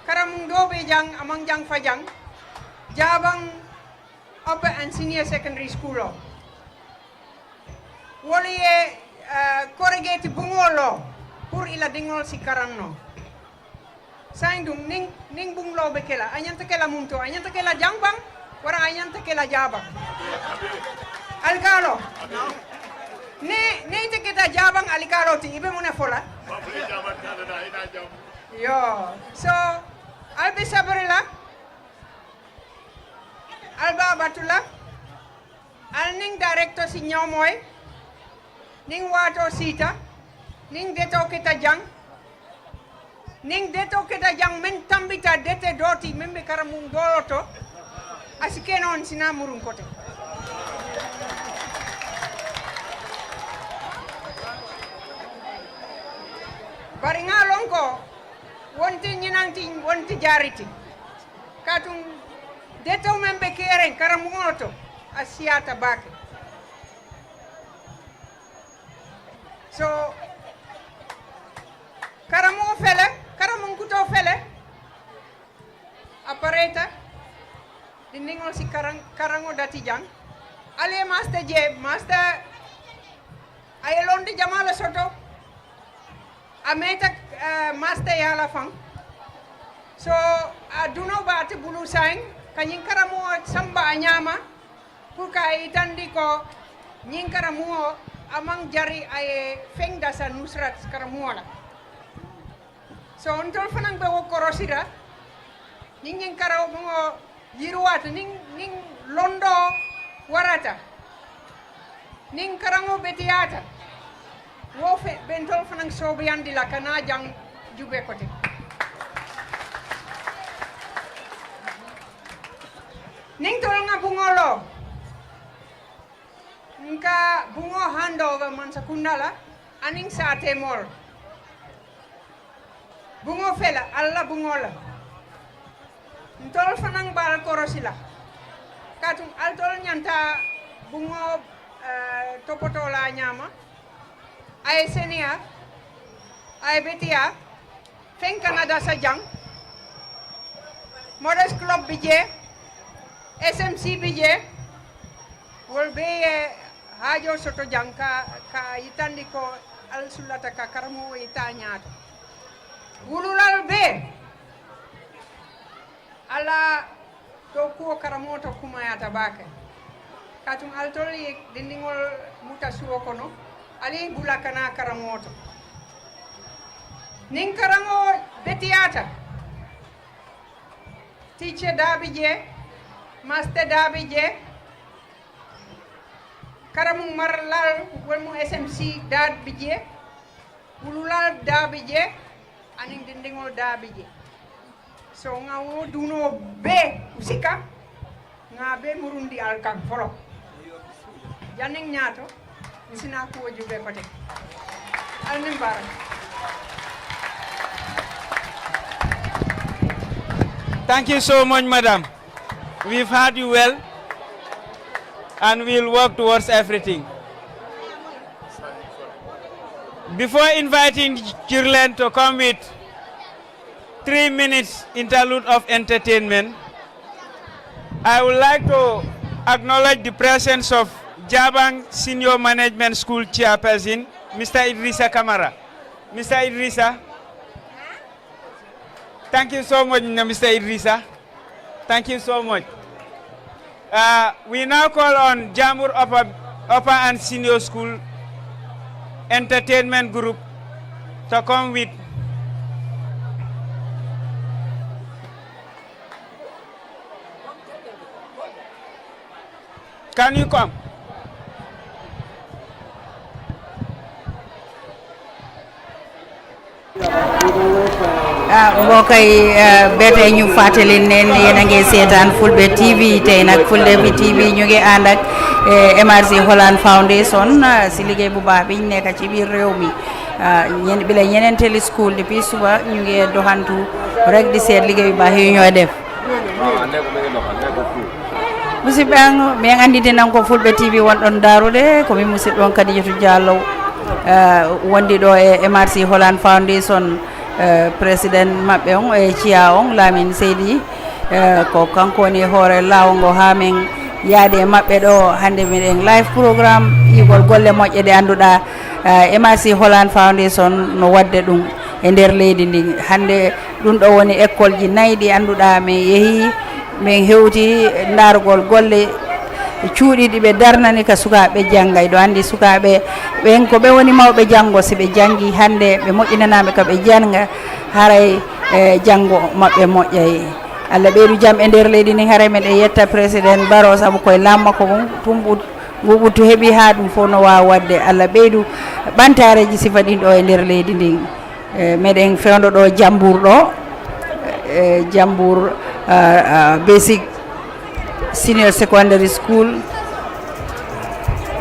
karamuŋ doo be jaŋ a maŋ jaŋ fa jaŋ jaabaŋ upper and senior secondary school o. Wolu ye korigeti buŋo loo puru i la diŋolu si karaŋ noo. Saayiŋ duŋ niŋ niŋ buŋ loo be ke la a ñanta ke la muŋ to a ñanta ke la jaŋ baŋ waraŋ a ñanta ke la jaa baŋ. Alikaaloo niŋ niŋ ite keta jaa baŋ alikaaloo ti i be muŋ ne fo la? Yoo, so ali be sabari la. Ali be a batu la. Ali niŋ dayirekito si ñoo moyi niŋ waatoo siita niŋ detoo keta jaŋ niŋ detoo keta jaŋ meŋ tambita dete doo ti meŋ be karamuŋ dooloo to. A si ke noo n si naa muruŋ kote. Bari ŋa a loŋ ko wo nti ñinaŋ ti wo nti jaari ti. Kaatuŋ detoo meŋ be keeriŋ karamuŋo to a siyaata baake. So karamuŋo fele karamuŋ kutoo fele. A pareeta dindiŋolu si karaŋ karaŋo dati jaŋ. Ali ye maasita jee maasita a ye londi jamaa le soto. A meeta maasita yaa la faŋ. So a dunoo be ate buluu saayiŋ ka ñiŋ karamuŋo samba a ñaama puru ka a yitandi ko ñiŋ karamuŋo a maŋ jari a ye feŋ dasa nusirat karamuŋo la. So ntolu fanaŋ be wo korosira niŋ ñiŋ karamuŋo yiriwaata niŋ niŋ londoo warata niŋ karaŋo beteyaata. Wo fe be ntolu fanaŋ soobuyandi la ka naa jaŋ jubee kote. Niŋ ntolu ŋa buŋo loo n ka buŋo handoo be mansakunda la aniŋ saateemoo la. Buŋo fele alla buŋo la. Ntolu fanaŋ be ali korosi la kaatu alitolu ñanta buŋo topotoo la a ñaama. A ye seneyaa a ye beteyaa. Feŋ kana dasa jaŋ. Modest club bi jee. Smc bi jee. Wolu bee ye haajoo soto jaŋ ka ka yitandi ko ali sulata ka karamoo ye taa ñaato. Wululalu bee. Alla dookuwo karamoo to kumayaata baake. Kaatu alitolu ye dindiŋolu muta suwo kono ali ye i bula ka naa karamoo to. Niŋ karamoo beteyaata Tiice daabi jee, maste daabi jee, karamu maralal wolu mu smc daabi jee, wululal daabi jee, aniŋ dindiŋolu daabi jee. So ŋa wo dunoo bee usika ŋa bee murundi ali kaŋ folo. Janniŋ ñaato nsina kuwo jube kote. Almin barak. Thank you so much, madam. We've heard you well, and we'll work towards everything. Before inviting Chirlen to come with three minutes interlude of entertainment, I would like to acknowledge the presence of Jabang Senior Management School Chairperson, Mister Idrisa Kamara. Mister Idrisa, thank you so much, Mister Idrisa. Thank you so much. Uh, we now call on Jamur Upper, Upper and Senior School Entertainment Group to come with. Can you come? Ah, mbokk yi, ah, ba tey ñu fàttali leen ne yéen a ngi seetaan Fulbe T V. Tey nag Fulbe T V ñu ngi ànd ak, eh, M R C Holland Foundation, ah, si liggéey bu baax bi ñu nekk ci biir réew mi. Ah, ñen-, bi la ñeneenteeli school depuis suba ñu ngi doxantu rek di seet liggéey yu baax yu ñoo def. Musidɓe an, mi en annditi nan ko Fulɓe T V wonɗon ndaarude, ko min musidɗo on Kadijatu Diallo, eh, wondi ɗo e M R C Holland Foundation, eh, président maɓɓe on e ciya on Lamin Seydi, eh, ko kanko woni hoore laawol ngo haa min yaade e maɓɓe ɗo hannde miɗen live programme yiigol golle moƴƴe ɗe annduɗaa, eh, M R C Holland Foundation no waɗde ɗum e nder leydi ndin. Hannde ɗum ɗo woni ekkolji nayi ɗi annduɗaa min yehii, min hewti ndaarugol golle cuuɗi ɗi ɓe darnani ka sukaaɓe jannga. Hiɗo anndi sukaaɓe ɓen ko ɓe woni mawɓe janngo, si ɓe janngii hannde ɓe moƴƴinanaama ka ɓe jannga, haray, eh, janngo maɓɓe moƴƴay. Alla ɓeydu jam e nder leydi ndin, haray meɗen yetta président Baro sabu koye laamu makko ngun, tun ɓut-, ngu ɓuttu heɓi haa ɗum fof no waawa waɗde. Alla ɓeydu ɓantaareeji sifa ɗin ɗo e nder leydi ndin. Eh, meɗen fewndo ɗo Jambuur ɗo, eh, Jambuur, ah, ah, Basic Senior Secondary School.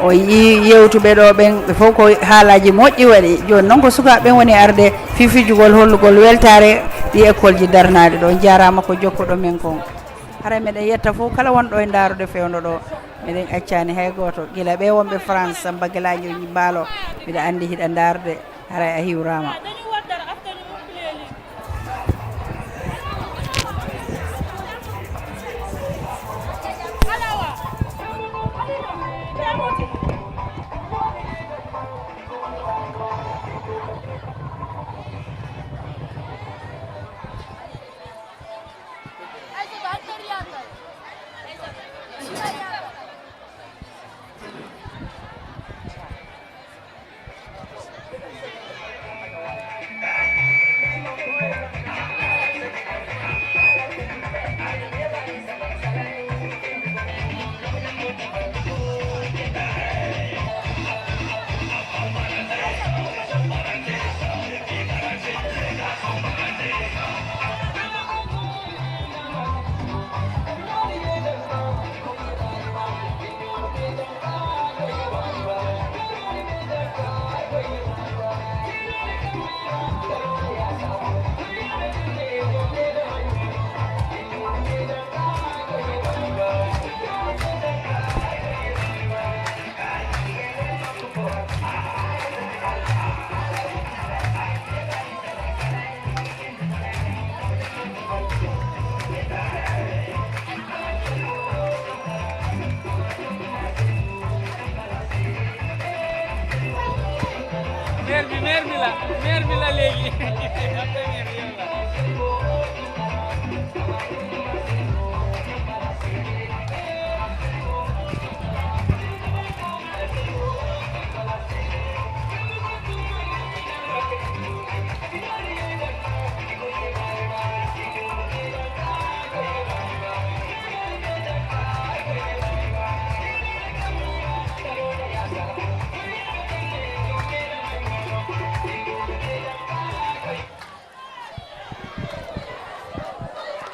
O yii yewtuɓe ɗo ɓen, ɓe fof ko haalaaji moƴƴi waɗi. Jooni noon ko sukaaɓe ɓen woni arde fii fijugol, hollugol weltaare ɗi ekkolji darnaaɗi ɗo. Jaaraama ko jokkuɗo men kon. Haray meɗen yetta fof kala wonɗo e ndaarude fewndo ɗo. Meɗen accaani hay gooto. Gila ɓe wonɓe France, Samba Galadio Mbaalo, miɗa anndi hiɗa ndaarude. Haray a hiwraama. Meer bi, meer bi la, meer bi la léegi.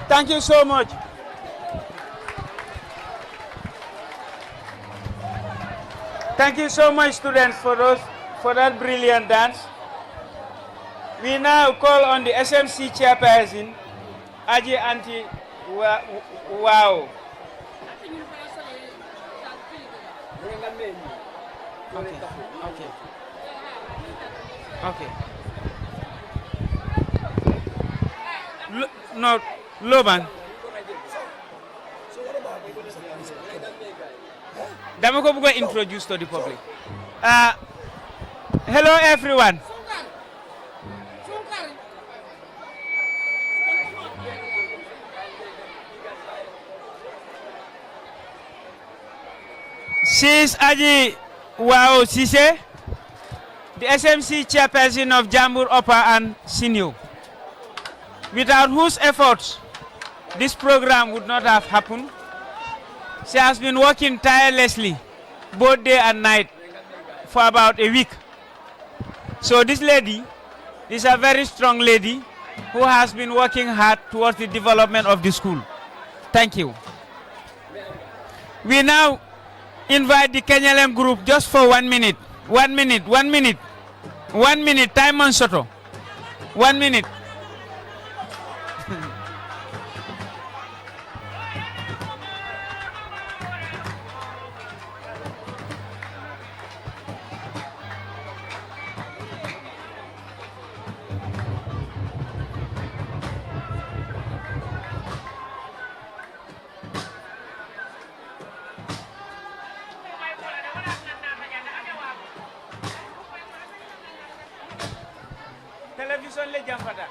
Thank you so much. Thank you so much, students, for those, for that brilliant dance. We now call on the S M C chairperson, Aji Anti Wa-, Wao. Okay. Okay. Okay. Lo-, no, Loban. Dama ko bëgg a introduce to the public. Uh, hello, everyone. She is Aji Wao Sise, the S M C chairperson of Jambur Upper and Senior, without whose efforts this program would not have happened. She has been working tirelessly, both day and night, for about a week. So this lady is a very strong lady who has been working hard towards the development of the school. Thank you. We now invite the K N L M group just for one minute. One minute, one minute, one minute, time on Soto. One minute. Television le jamfata.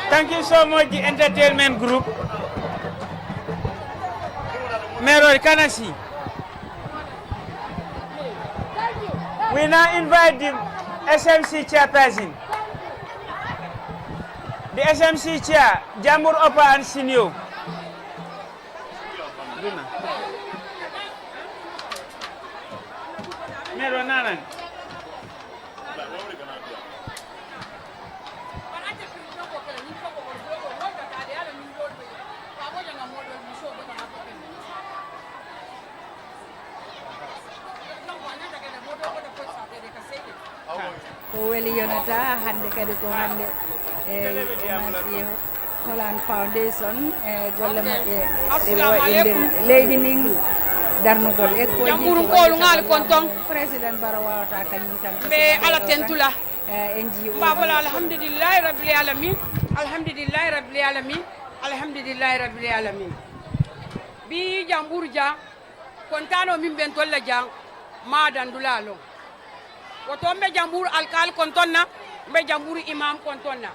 Thank you so much, the entertainment group. Merori Kanasi. We now invite the S M C chairperson. The S M C chair, Jambur Upper and Senior. Merori Nanan. Ko weli yonata hannde kadi ko hannde e masiiho Holland Foundation e golle maɓɓe ɗe ɓe waɗi nder leydi ndin darnugol ekkoji jamburunkolu ŋaali kon ton. Président bara wawata kañum tan ɓe ala tentula. N G O mba fola alhamdulillahi rabbil alamin. Alhamdulillahi rabbil alamin. Alhamdulillahi rabbil alamin. Bi jamburu ja kontano min ben tolla ja ma dandula lo. Woto mbe jamburu alkal kontonna, mbe jamburu imam kontonna.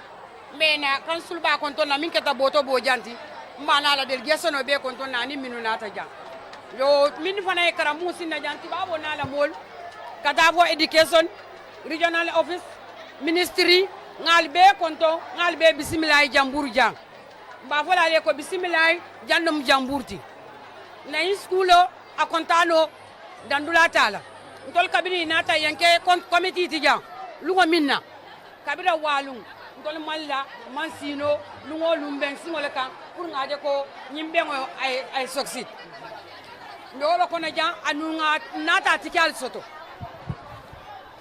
Mbe na kansul ba kontonna min keta boto bo janti. Mba na la delegation be kontonna ni minu nata ja. Yo min fana e karamu sinna janti babo na la mol. Kata fo education, regional office, ministry, ŋaali be konto, ŋaali be bisimila jamburu ja. Mba fola le ko bisimila jannom jamburu ti. Na in school a kontano dandula tala. Ntol kabiri nata yanke komiti ti ja. Luŋo min na kabira waaluŋ ntolu maŋ la maŋ siinoo luŋ wo luŋ beŋ siŋo le kaŋ. Puru ŋa a je ko ñiŋ beŋo a ye a ye sokisi. Mbe wo le kono jaŋ a nuŋ ŋa naata tikiyaalu soto.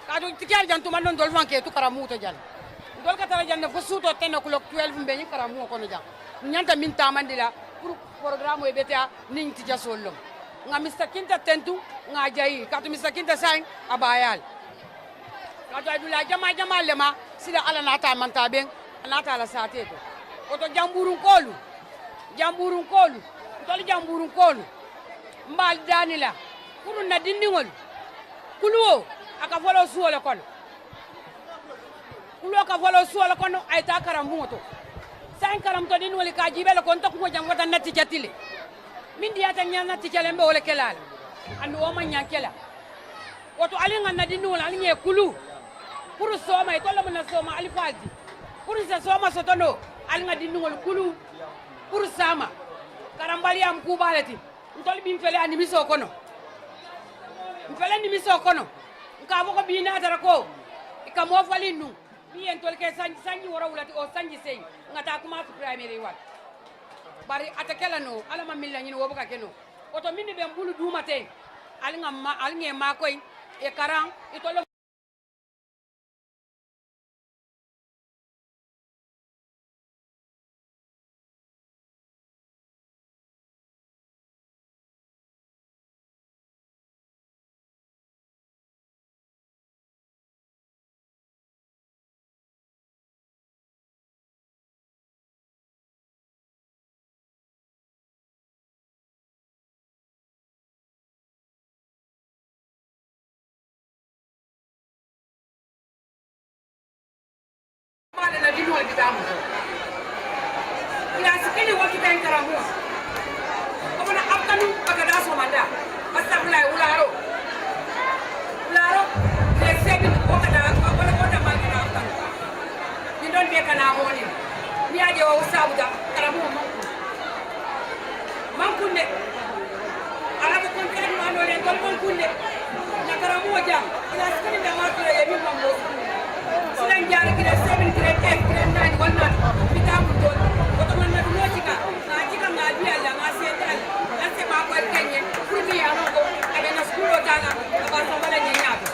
Kaatu tikiyaalu jaŋ tuma no ntolu faŋ ka i tu karamuŋo to jaŋ. Ntolu ka tara jaŋ ne fo suutoo tene kulo twelve mbe ñiŋ karamuŋo kono jaŋ. Ñanta meŋ taamandi la puru porogaramoo ye beteyaa niŋ tijasoolu loŋ. Ŋa mister kinta tentu ŋa a jayi kaatu mister kinta saayiŋ a baayaa le. Kaatu a ye dulaa jamaa jamaa le ma sila alla naata a manta a beŋ. A naata a la saatee to. Woto jambuurunkoolu jambuurunkoolu ntolu jambuurunkoolu. Mbe ali daani la puru n na dindiŋolu kuluwo a ka foloo suwo le kono. Kuluwo ka foloo suwo le kono a ye taa karambuŋo to. Saayiŋ karambuto dindiŋolu ka a jiibee le ko nte kuŋo jaŋ wota n na ticati le. Meŋ diyaata ñaŋ na tica le mbe wo le ke la a la. Aduŋ wo maŋ ñaŋ ke la. Woto ali ŋa n na dindiŋolu ali ŋa ì kulu. Puru sooma itolu le mu n na sooma alifaalu ti. Puru n si sooma soto noo ali ŋa dindiŋolu kulu. Puru saama karambaliyaamu kuu baa le ti. Ntolu bi n fele a nimisoo kono. N fele nimisoo kono. N ka a fo ko bii naatara ko i ka moo faliŋ nuŋ. Miŋ ye ntolu ke sanji sanji woorowula ti wo sanji seyi. N ŋa taa kumaasi purayimeeri wala. Bari ate ke la noo alla maŋ meŋ lañini wo buka ke noo. Woto mennu be n bulu duuma teŋ ali ŋa ma ali ŋa i maakoyi. Ì karaŋ itolu. Kitaaboo to. Kilaasi kiliŋ wo kita ñiŋ karamoo. Wo fanaŋ aftanuŋ a ka daa soomandaa. Bari sabu laa ye wulaaroo, wulaaroo, kile seebin wo ka daa wo le wo dammaa ka daa aftanuŋ. Ñiŋ doolu bee ka naa moo niŋ niŋ i ye a je wo saabuta karamoo maŋ kuŋ. Maŋ kuŋ de. Ala ko kontaani maa noo le ntolu maŋ kuŋ de. Ǹ na karamoo jaŋ. Kilaasi kiliŋ dammaa tu le ye miŋ maŋ moo. Silaŋ jaari grade seven, grade eight, grade nine, walla. Bi taa mu doolu. Wo to maŋ na dumoo cika. Ŋa a cika ŋa a dii a la ŋa a seeti a la. Ŋa a se maa koyi keñe. Puru miŋ ye a loŋ ko a be ǹ na sukuuloo taa la. A be a samba la ñiŋ ñaa to.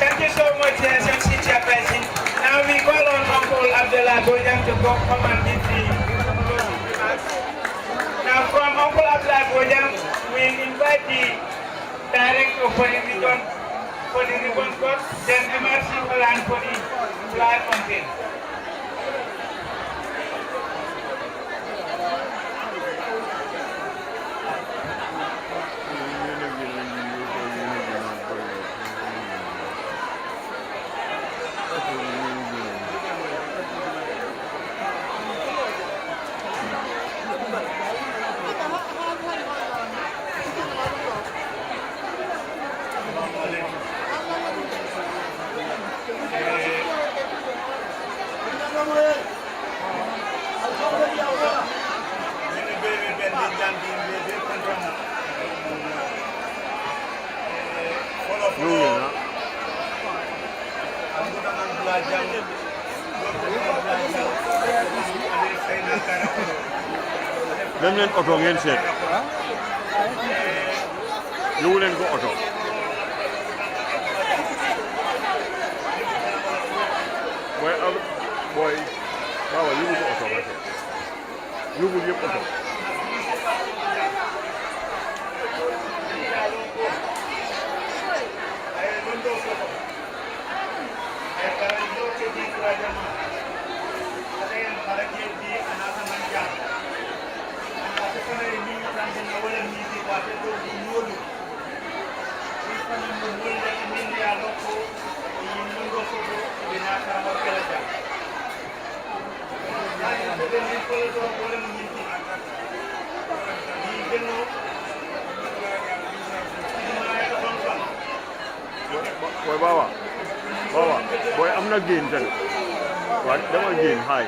Thank you so much, S M C chairperson. Now we call on Uncle Abdullah Bojang to go come and give the closing remarks. Now, from Uncle Abdullah Bojang, we invite the director for the ribbon, for the ribbon cut, then M R C plan for the flag unveil. Dem leen oto ngeen seet. Yóbbu leen ko oto. Booy, am, booy, waaw, yóbbu ko oto ba tey. Yóbbul yëpp oto. Booy, booy, baawa, baawa, booy, am na génn tamit. Waaw, demal génn, haay.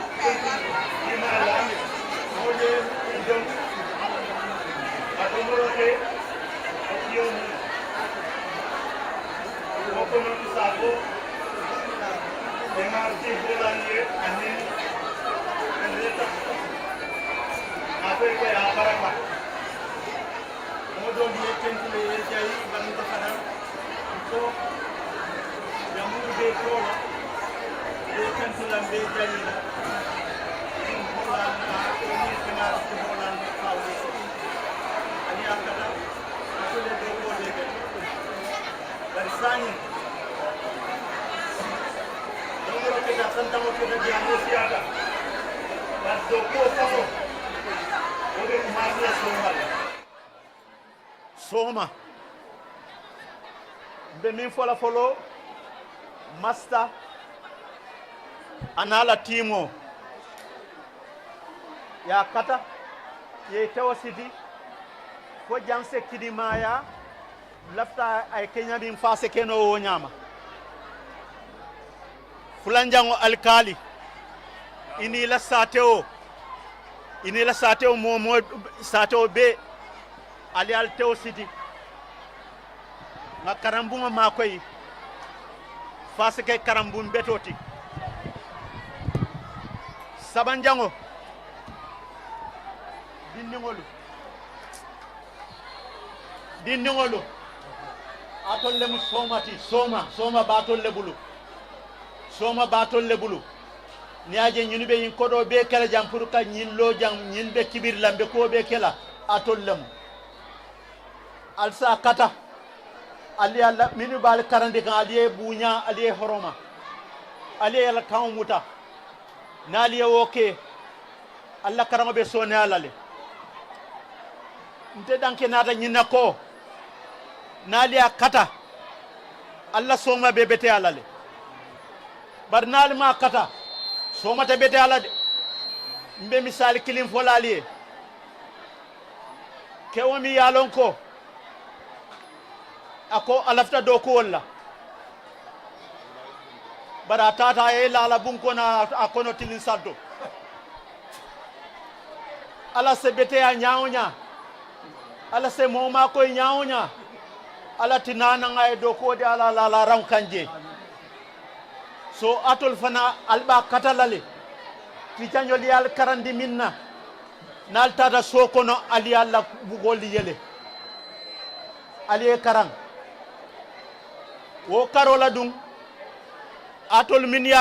Moo doolu ye kentule ye jayi banuta fanaŋ ko jamuuru be koo la be kentula be jayi la. Niŋ hoolaa naa ko niŋ kemaari ti hoolaa naa kaawo ye. Ani a kata a ko le be koo le ke. Bari saayiŋ domoroo keta santaŋo keta jaamoo siyaata. Bari dookuwo faŋo wo be kumaari la sooma le. Sooma m̀ be meŋ fo la foloo masita a naa la tiimoo. Ye a kata ye i tewo siti fo jaŋ se kidimaayaa. Lafita a ye ke ñaamiŋ fo a se ke noo wo ñaama. Fulanjaŋo alikaali i niŋ i la saatewo i niŋ i la saatewo moo moo saatewo bee. Ali ye ali tewo siti ŋa karambuŋo maakoyi fo a si ke karambuŋ betoo ti. Sabanjaŋo dindiŋolu dindiŋolu. Atolu le mu sooma ti sooma sooma be atolu le bulu. Sooma be atolu le bulu. Niŋ i ye a je ñinnu be ñiŋ kodoo bee ke la jaŋ puru ka ñiŋ loo jaŋ ñiŋ be kibiri la m̀ be kuwo bee ke la. Atolu le mu ali si a kata. Ali ye a la mennu be ali karandi kaŋ ali ye i buuñaa ali ye i horoma. Ali ye i la kaŋo muta. Niŋ ali ye wo ke ali la karaŋo be sooneyaa la le. Nte danke naata ñiŋ na ko niŋ ali ye a kata ali la sooma be beteyaa la le. Bari niŋ ali maŋ a kata, sooma te beteyaa la de. M be misaali kiliŋ fo la ali ye. Kewo meŋ ye a loŋ ko a ko a lafita dookuwolu la, bari a taata a ye i laa a la buŋ kono a kono tiliŋ santo. Alla si beteyaa ñaa-wo-ñaa, alla si moo maakoyi ñaa-wo-ñaa. Alla ti naanaŋ a ye dookuwo di a la a la a la raŋo kaŋ jee. So alitolu fanaa ali be a kata la le. Tiicañolu ye ali karandi meŋ na, niŋ ali taata soo kono ali ye ali la bugoolu yele, ali ye i karaŋ. Wo karoo la duŋ, alitolu mennu ye